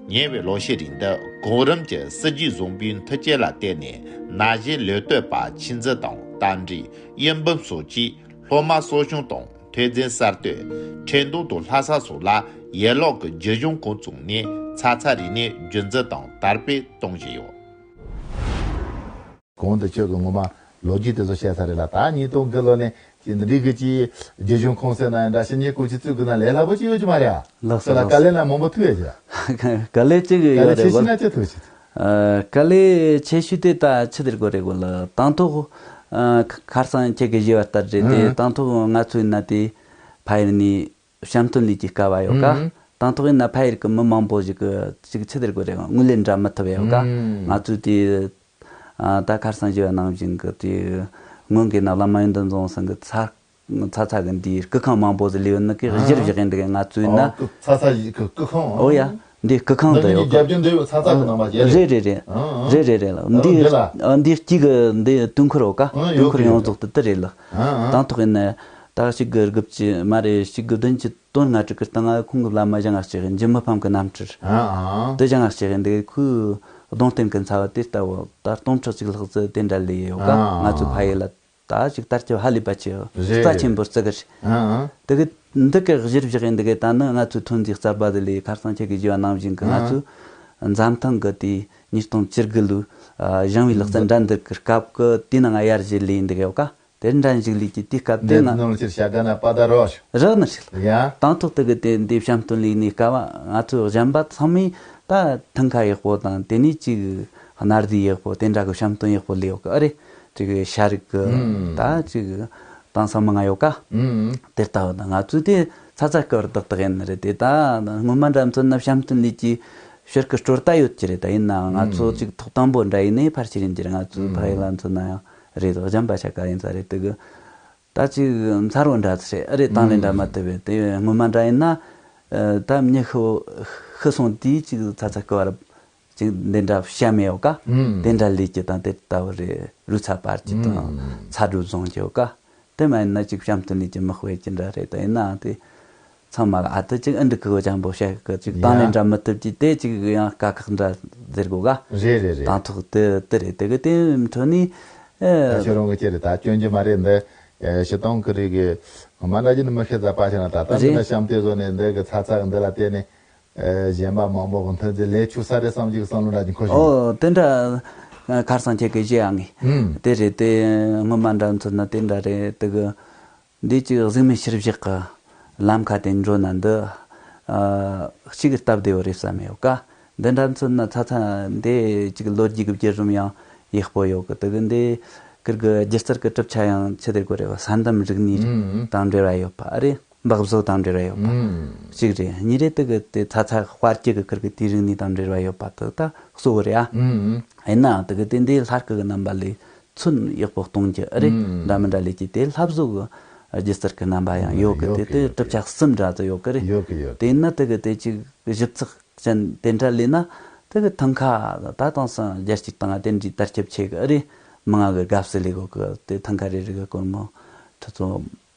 ཉེ་བའི་ལོ་ཤས་རིང་འདི་གོང་རིམ་གྱི་སྲིད་ཇུས་བཟང་པོའི་མཐུན་རྐྱེན་ལ་བརྟེན་ནས། ན་གཞོན་ལས་གཏོད་པ་ཆུད་འཛིན་དང་རྟ་མགྲིན། གཡུ་འབུམ་སོགས་ཀྱིས་སློབ་མ་གསོ་སྐྱོང་དང་ཐོན་རྫས་གསར་གཏོད། འཕྲིན་གཏོང་དང་ལྷ་ས་སོགས་ལ་ཡན་ལག་གི་རྒྱུད་གཞུང་ཁག་བཙུགས་ནས། ཚ་ཚ་རིག་གནས་རྒྱུན་འཛིན་དང་དར་སྤེལ་གཏོང་བཞིན་ཡོད། གོང་དུ་ཁྱོད་ཀྱིས་ངོ་མ་ལོ་རྒྱུས་དེ་ཚོ་བཤད་ས་རེད་ལ། ད་ཉིས་སྟོང་དགུ་ལོ་ནས་ཀྱི་འདི་འདྲའི་གི་ཅིག་རྒྱུད་གཞུང་ཁང་ཟེར་ན་ཡང་འདྲ། ཕྱི་ཉིན་ཀུན་གྱིས་བཙུགས་དགོས་ན་ལས་སླ་པོ་ཅིག་ཡོད་ཀྱི་མ་རེད་ཨ། ལགས་སོ། ཁྱོད་ལ་ལགས་སོ། དཀའ་ལས་ན་མང་པོ་ཐུག་ཡོད་ཀྱི། དཀའ་ལས་ཅིག་ཡོད་རེད་པ། དཀའ་ལས་ཆེ་ཤོས་ན་ཅི་ཐུག་ཅི། ཨ། དཀའ་ལས་ཆེ་ཤོས་དེ་ད་ཆི་ཟེར་དགོས་རེད་གོ་ལ། དང་ཐོག་ཨ། ཁ་སང་ཁྱེད་ཀྱིས་ཞུས་པ་ལྟར་རེད་དེ། ཨང་། དང་ཐོག་ང་ཚོའི་ན་དེ་ཕ་ཡུལ་ནས། བཤམས་སྟོན་ལས་ཀྱི་དཀའ་བ་ཡོད་ཀ། ཨུམ། དང་ཐོག་ཡིན་ན་ཕ་ཡུལ་གྱི་མི་མང་པོ་ཞིག་གི་ཅིག་ཆི་ཟེར་དགོས་རེད། ངོས་ལེན་འདྲ་མི་ཐུབ་ཡོད་ཀ། ཨུམ། ང་ཚོས་དེ། ཨ། ད་ཁ་སང་ཞུས་པ་ནང་བཞིན་གི་དེ་སྔོན་གྱི་ན་བླ་མ་ཡོན་ཏན་རྫོང་ཟེར་གི་ཚ་ཚ་ཚ་གི་འདིའི་སྐུ་ཁང་མང་པོ་ཟིག་ལས་ཡོད་ནི་གི། ཨ། གཞིར་བཞག་གི་འདི་གི་ང་ཚོའི་ན། ཨོ། ཚ་ཚ་ཞིག་གི་སྐུ་ཁང་། ཨོ་ཡ། འདི་སྐུ་ཁང་དུ་ཡོད་ཀ། རྒྱབ་ལྗོངས་འདི་ཡོད་ཚ་ཚ་གི་ནང་མ་བྱས་རེད། རེད་རེད་རེད། ཨ། ཨ། རེད་རེད་རེད་ལ། ཨ། འདི། འདི་ལ། ཨ། འདི་དཀྱིལ་གི་འདི་དུས་འཁོར་ཡོད་ཀ། ཨ། དུས་འཁོར་ཡོད་ཡོངས་རྫོགས་དེ་དེ་རེད་ལ། ཨ། ཨ། དང་ཐོག་ཡིན་ན་ད་གཅིག་དགུ་དགུ་བཅུ་མ་རེད། གཅིག་དགུ་བདུན་ཅུ་དོན་ལྔ་དྲུག་གི་སྟེང་ང་ཁོང་གི་བླ་མ་ཞང་ང་གཅིག་ཡིན། འཇུ་མི་ཕམ་གི་རྣམ་འཕྲུལ། ཨ། ཨ། དེ་ཞང་ང་གཅིག་ཡིན། དེ་ཁོའི་གདུང་རྟེན་གི་ཚ་བ་དེ་ལྟ་བུ་ད་སྟོང་ཕྲག་གཅིག་ལྷག་ཙམ་དེ་འདྲ་ལས་ཡོད་ཀ། ཨ། ང་ཚོའི་ཕ་ཡུལ་ལ། ད་ཅིག་དར་ཁྱབ་ཧ་ལས་པ་ཆེ་རྩ་ཆེན་པོར་བརྩི་གི་རེད། ཨང་ཨང་། དེ་གི་འདི་གི་གཞིར་བཞག་ཡིན་འདི་གི་ད་ནི་ང་ཚོའི་ཐོན་རྫས་རྩ་བ་དེ་ལས་ཁ་སང་ཁྱེད་ཀྱིས་བརྗོད་པ་ནང་བཞིན་གི་ང་ཚོའི་འཛམ་ཐང་གི་དེའི་ཉིས་སྟོང་བཅུ་དགུ་ལོའི་ཨ་ཞིང་པའི་ལག་རྩལ་འགྲན་བསྡུར་གི་སྐབས་གི་དེའི་ནང་ང་ཡར་བཞེས་ལས་ཡིན་འདི་གི་ཡོད་ཀ། དེར་འགྲན་ཞུགས་ལས་ཀྱི་དུས་སྐབས་དེ་འདི་ང་ནོར་ཕྱིར་བྱ་དགའ་ན་པ་ད་རོ་ཞུ། རག་ནི་ཞིག་ལ། ཡ། དང་ཐོག་དེ་གི་དེ་འདི་བཤམས་སྟོན་ལས་ནི་སྐབས་ང་ཚོ་གཞན་པ་ཚང་མས་ད་ཐང་ཁ་ཡག་པོ་དང་དེ་ནས་ཅིག་སྣ་རྫས་ཡག་པོ་དེ་འདྲ་གི་བཤམས་སྟོན་ཡག་པོ་ལས་ཡོད་གི་ཨ་རེ། ཅིག་ཤ་རིགས་གི་ཨུམ། ད་ཅིག་དེང་སང་མང་ང་ཡོད་ཀ། ཨུམ། དེ་ལྟ་བུ་ད་ང་ཚོས་དེ་ཚ་ཚ་སྐུ་བར་ཏག་ཏག་ཡིན་ནི་རེད། དེ་ད་སྔོན་མ་འདྲ་མཚོན་ན་བཤམས་སྟོན་ལས་ཀྱི་ཕྱིར་གི་སྲོལ་ད་ཡོད་ཀྱི་རེད། ད་ཡིན་ནའང་ང་ཚོ་ཨུམ། ཅིག་ཐོག་དང་པོ་འདྲ་ཡིན་ནའི་ཕལ་ཆེར་ཡིན་གྱི་རེད། ང་ཚོའི་ཨུམ། ཕ་ཡུལ་ལ་མཚོན་ན་ཡང་རེད། གཞན་པ་ཆ་ག་ཡིན་ས་རེད། དེ་གི་ད་ཅིག་མཚར་བོ་འདྲ་ཚོད་རེད་ཨ་རེད། དང་ལེན་འདྲ་མ་ཐུབ་པས་དེ་སྔོན་མ་འདྲ་ཡིན་ན་ཨ་ད་མྱི་ཤི་ཤི་སོང་དུས་ཅིག་ཚ་ཚ་སྐུ་བར་ཅིག་འདི་འདྲ་བཤམས་ཡོད་ཀ། ཨུམ། དེ་འདྲ་ལས་ཀྱི་དང་དེ་ལྟ་བུ་རེད། རུས་ཚ་པར་གྱི་དང་ཨུམ། ཚ་གྲུ་བཟུང་གི་ཡོད་ཀ། དེ་མ་ཡིན་ན་ཅིག་བཤམས་སྟོན་ལས་ཀྱི་མི་དཔེ་ཀྱི་འདྲ་རེད། ད་ཡིན་ནའང་དེ་ཚང་མ་ལ་ཨ་ད་ཅིག་ཨ་འདི་གི་གོ་ཅང་པོ་བཤད་གི་ཅིག་དང་ལེན་ཡ། འདྲ་མི་ཐུབ་ཀྱི་དེ་ཅིག་ཡང་དཀའ་ཁག་འདྲ་ཟེར་གོ་ག། རེད་རེད་རེད། དང་ཐོག་དེ་དེ་རེད། དེ་གི་དེ་འཕྲོ་ནས་ཨེ། ད་ཁྱོད་རང་གི་ཅི་རེད། ད་སྐྱོན་གྱི་མ་རེད། འདི་ཨེ་ཕྱི་སྟོང་གི་རིགས་གི་ང་མ་འདྲ་གྱི་ནི་མི་ཤེས་ཚ་པ་ཞིག་ན་ད་ལྟ་འདི་རེད། འདྲ་བཤམས་དེ་བཟོ་ནས་འདི་གི་ཚ་ཚ་གི་འདི་ལ་བལྟས་ནས། ཨེ་གཞན་པ་མང་པོ་གི་མཐུན་རྐྱེན་ལས་ཆུག་ས་རེད་བསམ་གྱི་བསམ་བློ་འདྲ་ཅིག་འཁོར་བྱུང་། ཨོ་དེ་འདྲ་ཁར་སང་ཁྱེད་ཀྱིས་བཤད་ཡ་ངེས། ཨུམ། དེ་རེད། དེ་སྔོན་མ་འདྲ་མཚོན་ན་དེ་འདྲ་རེད། དེ་གི་འདི་ཅིག་གཟུགས་མེད་ཕྱིར་བཞག་གི་ལམ་ཁ་དེ་འགྲོ་ན་འདི་ཨ་གཅིག་གི་སྟབས་བདེ་བོ་རེད་བསམ་ཡོད་ཀ། འདི་འདྲ་མཚོན་ན་ཚ་ཚ་འདི་ཅིག་ལོ་རྒྱུས་ཀྱི་བརྒྱུད་རིམ་ཡང་ཡག་པོ་ཡོད་གི། དེ་གི་འདི་ཁིར་གི་སྒྱུ་རྩལ་གྱི་གྲུབ་ཆ་ཡང་ཆི་ཟེར་དགོས་རེད་བ། ས་འདམ་རིག་གནས་ཨུམ། དང་འབྲེལ་བ་ཡོད་པ་རེད། འབག་བཟོ་དང་འབྲེལ་བ་ཡོད་པ་ཨུམ། གཅིག་རེད། གཉིས་རེད། དེ་གི་དེ་ཚ་ཚ་དཔལ་གྱི་གི་ཁིར་གི་དེའི་རིག་གནས་དང་འབྲེལ་བ་ཡོད་པ་དེ་ད་གཙོ་བོ་རེད་ཨ། ཨུམ། ཡིན་ནའང་དེ་གི་དེ་འདི་ལྷ་སྐུ་གི་རྣམ་པ་ལས་ཚོན་ཡག་པོ་གཏོང་རྒྱུ་ཨ་རེད། ཨུམ། འདྲ་མི་འདྲ་ལས་ཀྱི་དེ་ལྷ་བཟོ་གི་སྒྱུ་རྩལ་གི་རྣམ་པ་ཡང་ཡོད་གི། ཡོད་དེ་གི་དེ་ཡོད་གི་གྲུབ་ཆ་གསུམ་འདྲ་ཚོ་ཡོད་གི་རེད། ཡོད་གི་ཡོད་དེ་གི་ཡིན་ན་དེ་གི་དེ་ཅིག་ཞིབ་ཚགས་ཅན་དེ་འདྲ་ལས་ན་དེ་གི་ཐང་ཁ་ད་དེང་སང་རྒྱ་སྐྱེད་བཏང་ང་དེ་འདྲའི་དར་ཁྱབ་ཆེ་གི་ཨ་རེད། མི་ང་གི་དགའ་བསུ་ལས་གོ་གི་དེ་ཐང་ཁ་རེ་རེ་གི་སྒོར་མོ་ཁྲི་ཚོ་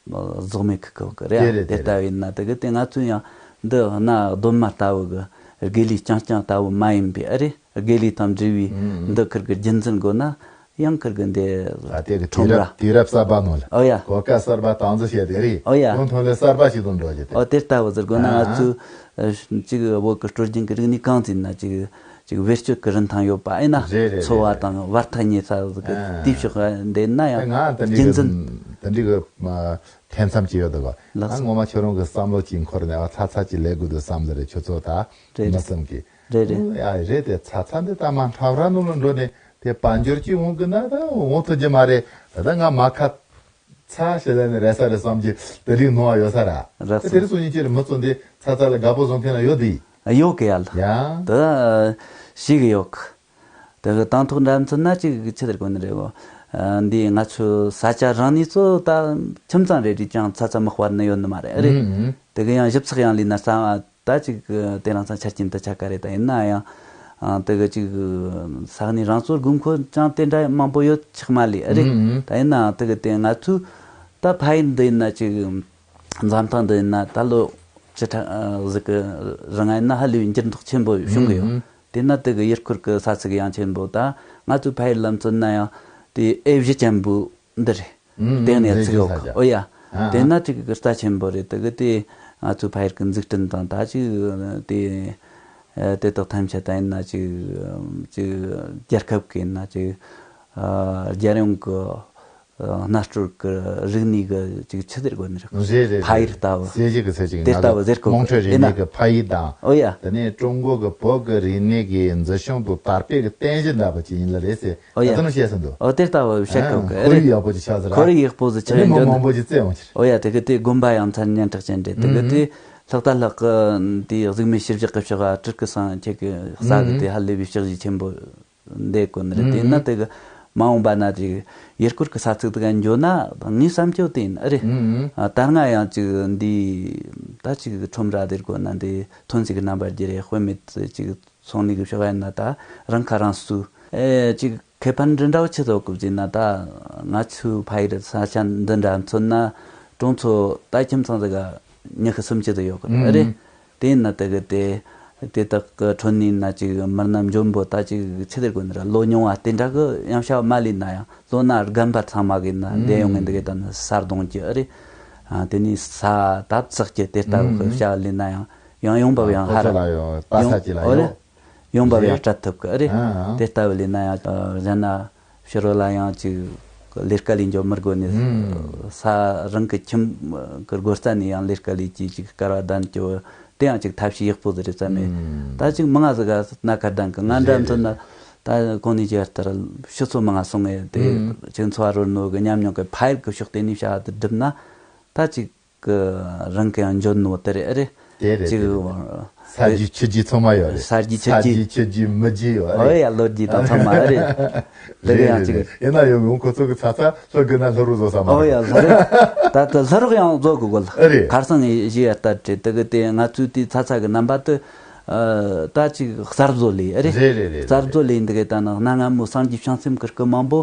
ཟོག་མེད་ཁུག་ཁུག་གི་རེད། དེ་རེད། དེ་དེ་ལྟ་རེད། བས་ན་དེ་གི་དེ་ང་ཚོས་ཡང་འདི་གནའ་གདོད་མ་ལྟ་བུ་གི་དགེ་ལས་རྐྱང་རྐྱང་ལྟ་བུ་མ་ཡིན་པའི་ཨ་རེ། དགེ་ལས་དང་འབྲེལ་བའི་ཨུམ། འདི་ཁིར་གི་རྒྱུན་འཛིན་དགོས་ན་ཡང་ཁིར་གི་འདི་ད་དེ་གི་ཁྲོམ་དུས་རབས་ར། དུས་རབས་གསར་པ་ནང་ལ་ཨོ་ཡ། གོ་སྐབས་གསར་པ་དང་འཛིན་བྱས་ཏེ་རེད། ཨོ་ཡ། གོང་ཐོན་ལས་གསར་པ་ཞིག་ཏུ་འགྲོ་རྒྱུ་དེ། ཨོ་དེ་ལྟ་བུ་ཟེར་དགོས་ན་ང་ཨ། ཚོས་ཨ་ཅིག་བོད་གི་སྲོལ་རྒྱུན་གི་རིག་གནས་གང་ཟིན་ན་ཅིག་ཅིག་བེད་སྤྱོད་ཀྱི་རིན་ཐང་ཡོད་པ་ཨེ་ན། རེད་རེད། འཚོ་བ་རེད་དང་བར་ཐག་ཉེ་ས་ཟིག་གི་ཨ། དེའི་ཕྱོགས་འདི་ན་ཡང་ང་དེ་འདྲའི་རྒྱུན་གི་འཛིན། དེ་འདྲའི་གི་མ་ཐེ་ཚོམ་ཅིག་ཡོད་འདུག་ག། ལགས་ང་སོ། ངོ་མ་ཁྱོད་རང་གི་བསམ་བློ་ཅིག་འཁོར་ནས་ཨ་ཚ་ཚ་ཅིག་ལས་དགོས་འདུག་བསམ་ལེ་རེད། ཁྱོད་ཚོ་ད་རེད་མི་རེད་བསམ་གི། རེད་རེད། ཨ་རེད་དེ་ཚ་ཚ་འདི་ད་མ་འཁྲབ་ར་ནང་ལ་འགྲོ་ནས་དེ་དཔལ་འབྱོར་ཅིག་འོང་གི་ན་ད་འོང་ཐུབ་ཀྱི་མ་རེད། ད་ད་ང་མ་ཁ་ཚ་ཞེ་ལ་ནི་རེ་ས་རེ་བསམ་གྱི་དེ་རིགས་ནོར་བ་ཡོད་ས་ར། ར་དེ་སོང་། དེ་རིགས་སོང་ཉིན་ཅིག་མི་ཚོ་འདི་ཚ་ཚ་ལ་དགའ་པོ་བཟོ་མཁན་ལ་ཡོད་དེ། ཡོད་གི་ཡ་ལ། ཡ། ད་ཤེས་གི་ཡོད་གི། དེ་གི་དང་ཐོག་འདྲ་མཚོན་ན་ཅིག་ཆི་ཟེར་དགོས་ནི་རེད་གོ། ཨ་འདི་ང་ཚོའི་ས་ཆ་རང་ནས་ཚོ་ད་ཁྱིམ་ཚང་རེ་རེ་ཅང་ཚ་ཚ་མི་དཔར་ནི་ཡོད་ནི་མ་རེད་ཨ་རེད། ཨུམ་ཨུམ། དེ་གི་ཡང་ཞིབ་ཚགས་ཡང་ལས་ན་ས་ད་ཅིག་དེ་རང་ཚང་ཆ་རྐྱེན་དུ་ཆ་ག་རེད། ད་ཡིན་ན་ཡང་ཨ་དེ་གི་ཅིག་ས་གནས་རང་ཚོར་དགོས་མཁོ་ཅང་དེ་འདྲ་མང་པོ་ཡོད་ཆགས་མ་ལས་ཨ་རེད། ཨུམ་ཨུམ། ད་ཡིན་ནའང་དེ་གི་དེ་ང་ཚོའི་ད་ཕ་ཡུལ་འདི་ཡིན་ན་ཅིག་འཛམ་ཐང་འདི་ཡིན་ན་ད་ལོ་བཅུ་ཕྲག་ཨ་ཟིག་གི་རིང་ཡིན་ན་ཧ་ལས་པའི་འགྱུར་ལྡོག་ཆེན་པོ་བྱུང་གི་ཡོད། ཨུམ་ཨུམ། དེ་ན་དེ་གི་ཡུལ་སྐོར་གི་ས་ཚིགས་ཡང་ཆེན་པོ་ད་ང་ཚོའི་ཕ་ཡུལ་ལ་མཚོན་ན་ཡང་དེ་ཨེ་བཞི་ཅན་པོ་འདི་རེད། ཨུམ་ཨུམ། དེ་ནས་ཨེ་བཞི་ཚིག་ཡོད་ས་ཆ། ཨོ་ཡ། ཨ་དེ་ཨ། ན་ཅིག་གི་རྩ་ཆེན་པོ་རེད། དེ་གི་དེ་ང་ཚོའི་ཕ་ཡུལ་གི་འཛུགས་སྐྲུན་དང་ད་ཅིག་དེ་ཨ་དེ་དག་ཐམས་ཅད་ད་ཡིན་ན་ཅིག་ཅིག་རྒྱལ་ཁབ་གི་ཡིན་ན་ཅིག་ཨ་རྒྱལ་ཡོངས་གི་གནའ་སྲོལ་གི་རིག་གནས་གི་ཅིག་ཆི་ཟེར་དགོས་ནི་རེད། རེད་རེད། ཕ་ཡུལ་ལྟ་བུ། ཟེར་གྱི་གི་ཟེར་གྱི་དེ་ལྟ་བུ་ཟེར་གོ་དམངས་ཁྲོད་རིག་གནས་ཀྱི་ཕ་ཡུལ་དང་། ཨོ་ཡ། དེ་ནས་ཀྲུང་གོ་གི་བོད་ཀྱི་རིག་གནས་ཀྱི་མཛེས་ཤིང་དང་དར་སྤེལ་གྱི་རྟེན་གཞི་འདྲ་པོ་ཅིག་ཡིན་ལ་རེད་ཟེར། ཨོ་ཡ། ད་དུང་བཤད་ཟིན་འདུག་ཨོ་དེ་ལྟ་བུ་བཤད་གོ་གི་ཨ་ཁོར་ཡུག་ཡག་པོ་ཅིག་ཆགས་ཟེར། ཁོར་ཡུག་ཡག་པོ་ཟིག་ཆགས་ཡིན་འདོད། མང་པོ་ཅིག་བཙལ་འོང་ཕྱིར། ཨོ་ཡ། དེ་གི་དེ་དགོན་པ་ཡང་མཚན་སྙན་གྲགས་ཅན་རེད། དེ་གི་དེ་ལྷག་ད་ལྷག་གི་དེ་གཟུགས་མེད་ཕྱི་བཞག་གི་ཕྱོགས་ཨ་སྤྲུལ་སྐུ་སངས་རྒྱས་ཀྱི་ས་གི་དེ་ཧ་ལས་པའི་ཕྱག་བཞེས་ཆེན་པོ། འདི་ཀུན་རེད། དེ་ན་དེ་གི་མ་འོངས་པ་ན་དེ་ཡུལ་སྐོར་གི་ས་ཚིགས་དེ་ག་འགྱོ་ན་ངའི་བསམ་སྤྱོད་དེ་ཡིན་ཨ་རེད། ཨ་ད་སྔ་ཡང་ཅིག་འདི་ད་ཅིག་ཁྲོམ་ར་དེར་གོ་ན་འདི་ཐོན་ཟིག་གི་རྣམ་པར་བསྒྱུར་རེ་དཔེ་མེད་ཅིག་སོང་ནི་གི་ཕྱོགས་ཡིན་ན་ད་རང་ཁ་རང་གསོ་ཨེ་ཅིག་ཁེ་ཕན་འདྲི་འདྲ་བོ་ཆེ་ཐོག་གི་ཟིན་ན་ད་ང་ཚོའི་ཕ་ཡུལ་ས་ཆ་འདི་འདྲ་མཚོན་ན་གྲོང་ཚོ་ད་ཁྱིམ་ཚང་ཟིག་ག་ཉི་ཤུ་སུམ་ཅུ་དུ་ཡོད་གི་ཨ་རེད། དེ་ཡིན་ན་དེ་གི་དེ། དེ་དག་གི་ཁྲོད་ནས་ན་ཅིག་མི་སྣ་འཇོན་པོ་ད་ཅིག་ཆི་ཟེར་དགོས་ནི་ར། ལོ་ཉུང་བ་དེ་འདྲ་གི་ཡང་བྱ་བ་མ་ལས་ན་ཡང་ལོ་ན་རྒན་པ་ཚང་མ་གི་ན་འདས་ཡོང་ངེ་འདི་གི་ད་ནི་ས་གདོང་གི་ཨ་རེད། ཨ་དེ་ནས་ས་ད་བཙག་གི་དེ་ལྟ་བུ་གི་བྱ་བ་ལས་ན་ཡང་ཡང་ཡོང་འབབ་ཡང་ཧ་ར་ཡོང་ཨ་རེད། ཡོང་འབབ་ཡང་སྤྲད་ཐུབ་གི་ཨ་རེད། དེ་ལྟ་བུ་ལས་ན་ཡང་གཞན་ན་ཕྱི་རོལ་ལ་ཡང་ཅིག་ལས་ཀ་ལས་འཇོག་མི་དགོས་ནས་ས་རང་གི་ཁྱིམ་གི་སྒོ་རྩ་ནས་ཡང་ལས་ཀ་ལས་ཀྱི་ཅིག་སྐལ་བ་ལྡན་གྱི་དེ་ཡང་ཅིག་ཐབས་ཤེས་ཡག་པོ་ཟིག་རེད་བསམ་མེད། ད་ཅིག་མི་ང་ཟིག་ག་སྣ་ཁ་ལྡན་གི་ང་འདྲ་མཚོན་ན་ད་གོང་ནས་ཅིག་ལྟར་ཕྱི་ཚོ་མི་ང་སོང་ངེ་དེ་ཅིག་འཚོ་བ་རོལ་ནོ་གི་ཉམས་མྱོང་གི་ཕ་ཡུལ་གི་ཕྱོགས་དེ་ནས་བྱ་བ་དེ་སྒྲུབ་ན་ད་ཅིག་གི་རང་གི་ཡང་འཇོན་ནོ་དེ་རེད་ཨ་རེད། དེ་རེད་ཅིག་དེ་རེད། ས་རྒྱུས་ཆུ་རྒྱུས་ཚང་མ་ཡོད་རེད། ས་རྒྱུས་ཆུ་རྒྱུས། ས་རྒྱུས་ཆུ་རྒྱུས་མི་རྒྱུས་ཡོད་ཨ་ཨོ་རེད། ཡ་ལོ་རྒྱུས་དང་ཚང་མ་ཨ་རེད། དེ་གི་ཡང་ཅིག་རེད་རེད། ཡིན་ན་ཡང་ཡང་ཁོ་ཚོ་གི་ཚ་ཚ་ལྷོ་དགོས་ན་ལྷོ་རུ་བཟོ་ས་མ་ཨོ་རེད། ཡ་ལྷོ་རུ། ད་ལྟ་ལྷོ་རུ་ཡང་བཟོ་དགོས་གོ་ཨ་རེད། ཁར་སང་ངས་ཞུས་ཡ་ལྟར་བྲིས་དེ་གི་དེ་ང་ཚོའི་དེ་ཚ་ཚ་གི་རྣམ་པ་དེ་ད་ཅིག་གསར་བཟོ་ལས་ཨ་རེད། རེད་རེད་རེད། གསར་བཟོ་ལས་འདི་གི་ད་ནི་གནའ་སྔ་མོ་སངས་རྒྱས་བྱང་སེམས་གི་སྐུ་མང་པོ་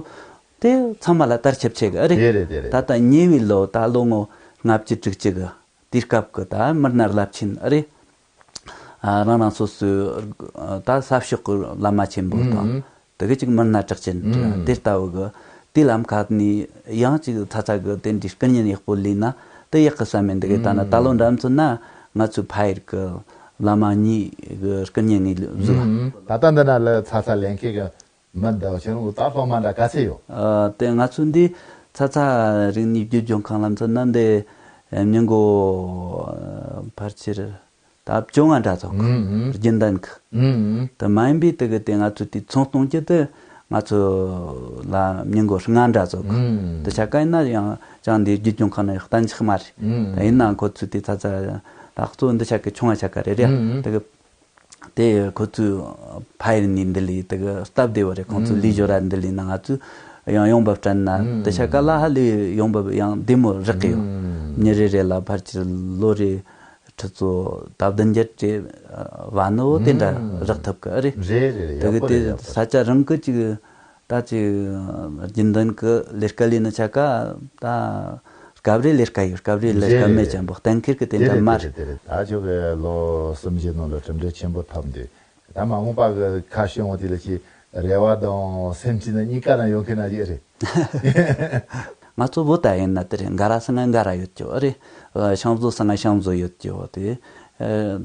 དེ་ཚང་མ་ལ་དར་ཁྱབ་ཆེ་གི་ཨ་རེད། དེ་རེད་དེ་རེད། ད་ལྟ་ཉེ་བའི་ལོ་ད་ལོ་ངོ་ལྔ་བཅུ་དྲུག་ཅུ་གི་དུས་སྐབས་གི་ད་མི་སྣ་རླབས་ཆེན་ཨ་རེད། ཨ་རང་རང་སོ་སོའི་ད་ས་ཕྱོགས་གི་བླ་མ་ཆེན་པོ་དང་དེ་གི་ཅིག་མི་སྣ་གྲགས་ཅན་དེ་ལྟ་བུ་གི་དེ་ལམ་ཁ་ནས་ཡང་ཅིག་ཚ་ཚ་གི་དེ་འདྲའི་སྐུ་བརྙན་ཡག་པོ་ལས་ན་དེ་ཡག་གི་བསམ་མེད་འདི་གི་ད་ན་ད་ལོ་འདྲ་མཚོན་ན་ང་ཚོའི་ཕ་ཡུལ་གི་བླ་མ་གཉིས་གི་སྐུ་བརྙན་ངས་བཟོས། ད་ལྟ་འདི་ན་ལ་ཚ་ཚ་ལེན་མཁན་གི་མི་འདི་ཁྱེད་རང་ད་སློབ་མ་འདྲ་ག་ཚད་ཡོད། ཨ་དེ་ང་ཚོ་འདི་ཚ་ཚ་རིག་གནས་བརྒྱུད་སྦྱོང་ཁང་ལ་མཚོན་ན་འདི་མྱི་མགོ་ཕལ་ཆེར་ད་བཅོ་ལྔ་འདྲ་ཚོགས་རྒྱུན་ལྡན་གི་དེ་མ་ཡིན་པའི་དེ་གི་དེ་ང་ཚོ་དེ་ཚོང་གཏོང་རྒྱུ་དེ་ང་ཚོ་ལ་མྱི་མགོ་ལྔ་འདྲ་ཚོགས་གི་དེ་ཆ་ག་ཡིན་ན་ཡང་ཅང་འདི་བརྒྱུད་སྦྱོང་ཁང་ན་ཡང་གཏན་ཆགས་མ་རེད། ད་ཡིན་ན་ཁོ་ཚོ་དེ་ཚ་ཚ་ད་གཙོ་འདི་ཆ་གི་ཆུང་བ་ཆ་ག་རེད་རེད་དེ་གི་དེ་ཁོ་ཚོའི་ཕ་ཡུལ་ནས་འདི་ལས་དེ་གི་སྟབས་བདེ་བ་རེད། ཁོང་ཚོ་ལས་སྦྱོར་ར་འདི་ལས་ན་ང་ཚོས་ཡང་ཡོང་འབབ་སྤྲད་ན་དེ་ཆ་ག་ལ་ཧ་ལས་ཡོང་འབབ་ཡང་བདེ་མོ་རག་གི་ཡོད། མྱི་རེ་རེ་ལ་ཕལ་ཆེར་ལོ་རེ་ཁྲི་ཚོ་ད་བདུན་བརྒྱད་ཅེ་བ་ནི་བོ་དེ་འདྲ་རག་ཐུབ་གི་རེད། རེད་རེད་རེད། དེ་གི་ཡག་པོ་རེད། དེ་ཡག་པོ་ས་རེད། ཆ་རང་གི་ཅིག་ད་ཅིག་རྒྱུན་ལྡན་གི་ལས་ཀ་ལས་ནི་ཆ་ག་ད་སྐབས་རེ་ལས་ཀ་ཡོད། སྐབས་རེ་ལས་ཀ་མེད་ཅན་པོ་གཏན་འཁེལ་གི་དེ་འདྲ་མ་རེད། དེ་རེད་དེ་རེད། ད་ཁྱོད་གི་ལོ་གསུམ་བཞི་ནང་ལ་གྲུབ་འབྲས་ཆེན་པོ་ཐོབ་འདུག་ད་མ་འོངས་པ་གི་ཁ་ཕྱོགས་འོང་དེ་ལ་ཅི་རེ་བ་དང་སེམས་ཅན་ནི་གཉིས་ཀ་ན་ཡོད་མཁན་ན་ཅི་རེད། ང་ཚོ་བོད་ད་ཡིན་ན་དེ་རེད། འགའ་ར་སང་ང་འགའ་ར་ཡོད་ཀྱི་རེད། ཤང་བཟོ་སང་ང་ཤང་བཟོ་ཡོད་ཀྱི་དེ།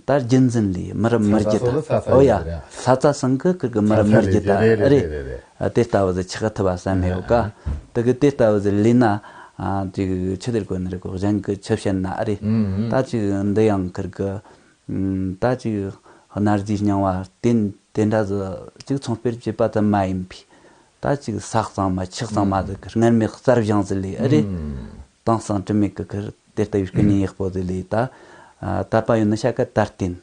ད་རྒྱུན་འཛིན་ལས་མི་རབས་མི་རྒྱུད་ད་ཨོ་ཡ་ཚ་ཚ་སང་གི་ཁིར་གི་མི་རབས་མི་རྒྱུད་ད་རེད། དེ་ལྟ་བུ་ཟི་ཆགས་ཐུབ་པ་བསམ་ཡོད་ཀ་དེ་གི་དེ་ལྟ་བུ་ཟི་ལས་ན་ཅིག་ཆི་དེར་གོ་ནི་རེད་གོ་གཞན་གི་ཆི་བཤད་ན་རེད། ད་ཅིག་འདི་ཡང་ཁིར་གི་ད་ཅིག་གནའ་རྫས་རྙིང་བ་རྟེན་དེ་འདྲ་ཟི་ཅིག་ཚོང་སྤེལ་བྱེད་པ་ཙམ་མ་ཡིན་པའི་ད་ཅིག་ས་གཙང་མ་ཆུ་གཙང་མ་ཟི་ཁིར་སྔར་མེད་གསར་བཞེངས་ཟི་ལས་རེད། དེང་སང་དྲི་མེད་ཀྱི་ཁིར་དེ་ལྟ་བུའི་སྐུ་བརྙན་ཡག་པོ་དེ་ལས་ད་དད་པ་ཡོད་ནི་ཆ་ག་དད་རྟེན།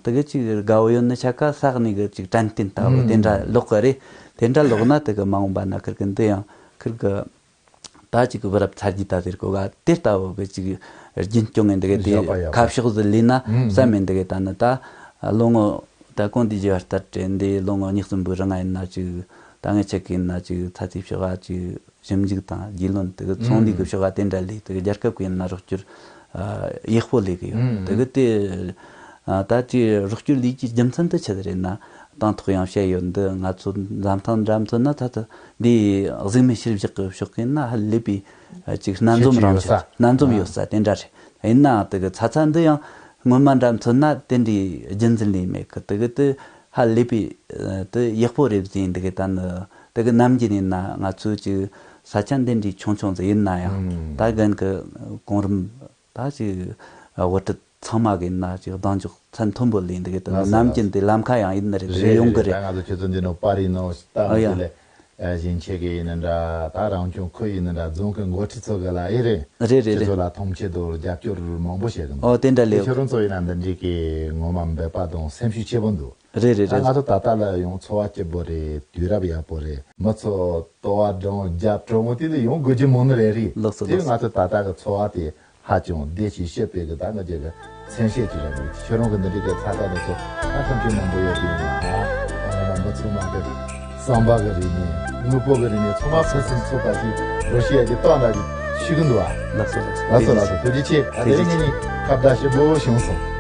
དེ་གི་ཅིག་དགའ་བོ་ཡོད་ནི་ཆ་ག་ས་གནས་གི་ཅིག་དྲན་རྟེན་ལྟ་བུ་དེ་འདྲ་ལོག་གི་རེད། དེ་འདྲ་ལོག་ན་དེ་གི་མ་འོངས་པ་ན་ཁིར་གི་འདི་ཡང་ཁིར་གི་ད་ཅིག་གི་བུ་རབས་ཚ་རྒྱུད་ད་ཟེར་གོ་ག་དེ་ལྟ་བུ་གི་ཅིག་རྒྱུན་སྐྱོང་ངེ་འདི་གི་དེ་ཁ་ཕྱོགས་ཟི་ལས་ན་བསམ་མེད་འདི་གི་ད་ནི་ད་ལོ་ངོ་ད་གོང་དུ་བརྗོད་པ་ལྟར་དྲན་འདི་ལོ་ངོ་ཉི་ཤུ་འབུམ་རིང་ང་ཡིན་ན་ཅིག་ད་ངས་ཆེ་གི་ཡིན་ན་ཅིག་ཚ་ཚའི་ཕྱོགས་ག་ཅིག་ཞིབ་འཇུག་དང་རྒྱུས་ལོན་དེ་གི་ཚོང་ལས་ཀྱི་ཕྱོགས་ལ་དེ་འདྲ་ལས་དེ་གི་རྒྱལ་ཁབ་ཀྱི་ཡིན་ན་རོགས་སྐྱོར་ཡག་པོ་ལས་ཀྱི་ཡོད། དེ་གི་དེ་ད་དེ་རོགས་སྐྱོར་ལས་ཀྱི་རྒྱུ་མཚན་དེ་ཆི་ཟིག་རེད་ན་དང་ཐོག་ཡང་བཤད་ཡོད། འདི་ང་ཚོ་འཛམ་ཐང་འདྲ་མཚོན་ན་ད་ལྟ་འདི་གཟུགས་མེད་ཤུལ་བཞག་གི་ཕྱོགས་ཀྱི་ན་ཧ་ལས་པའི་ཅིག་སྣ་འཛོམས་རང་ཆེ་སྣ་འཛོམས་ཡོད་ས་དེ་འདྲ་རེད། ཡིན་ནའང་དེ་གི་ཚ་ཚ་འདི་ཡང་སྔོན་མ་འདྲ་མཚོན་ན་དེ་འདྲའི་རྒྱུན་འཛིན་ལས་མེད་གི་དེ་གི་དེ། ཧ་ལས་པའི་དེ་ཡག་པོ་རེད་ཟེར་འདི་གི་ད་ནི་དེ་གི་ནམ་རྒྱུན་ནས་ན་ང་ཚོའི་ཅིག་ས་ཆ་འདི་འདྲའི་ཆུང་ཆུང་ཟིག་ཡིན་ན་ཡང་ད་རྒན་གི་གོང་རིམ་ད་ཅིག་དབུ་ཁྲིད་ཚང་མ་གི་ན་ཅིག་གདེང་འཇོག་ཚད་མཐོན་པོ་ལས་འདི་གི་ད་ནི་ནམ་རྒྱུན་དེ་ལམ་ཁ་ཡང་ཡིན་ནི་རེད་རེད་ཡོང་གི་རེད། ད་ང་ཚོ་ཁྱེད་ཚོ་འདི་ནོ་པར་ཡིན་ནོ་ལྟ་ཨ་ཡ། མི་དེ་ལས། ཨ་གཞིས་ཆགས་ཀྱི་ཡིན་ན་འདྲ་ད་རང་སྐྱོང་ཁུལ་ཡིན་ན་འདྲ་རྫོང་གི་འགོ་ཁྲིད་ཚོ་གི་ལ་ཨེ་རེད། རེད་རེད་ཁྱེད་རེད། ཚོ་ལ་མཐོང་ཆེད་དུ་རྒྱབ་སྐྱོར་མང་པོ་བྱེད་གི་འདུག་ཨོ་དེ་འདྲ་ལས། ཁྱེད་རང་ཚོ་ཡིན་ན་འདི་འདྲའི་གི་ངོ་མ་འབད་པ་དང་སེམས་ཤུགས་ཆེ་པོ་འདུག་རེད་རེད་ད་རེད། ང་ཚོ་ད་ལྟ་ལ་ཡང་འཚོ་བ་སྐྱིད་པོ་རེད། དུས་རབས་ཡག་པོ་རེད། མི་ཚོ་ལྟོ་བ་འགྲང་རྒྱབ་གྲོགས་མོ་དེ་ལ་ཡང་དགོས་རྒྱུ་མང་ནི་རེད་རེད། ལགས་སོ་དེ་ལགས་སོ། ང་ཚོ་ད་ལྟ་གི་འཚོ་བ་དེ། ཧ་ཅང་བདེ་ཞིང་སྐྱིད་པའི་གི་ད་ང་རྒྱལ་གི་མཚན་ཤས་ཅིག་རེད་འདུག་ཁྱེད་རང་གི་འདི་འདྲའི་གི་ཚ་ཚ་འདི་ཚོ་ད་ཐམས་ཅད་མང་པོ་ཡོད་དེ་ཡིན་ན་ཨ་ང་མི་ཚང་མ་གི་བསམ་པ་གི་རིག་གནས་དངོས་པོ་གི་རིག་གནས་ཚང་མ་ཕུན་སུམ་ཚོགས་པ་ཞིག་རོ་ཤི་ཡ་གི་ཏོག་འདྲ་ཞིག་ཤི་གི་འདུག་ཨ། ལགས་སོ་ལགས་སོ་ལགས་སོ་ལགས་སོ། ཐུགས་རྗེ་ཆེ། ཨ་དེ་རིང་ངེད་གཉིས་ཁ་བརྡ་ཞིབ་པོ་བྱུང་སོང་།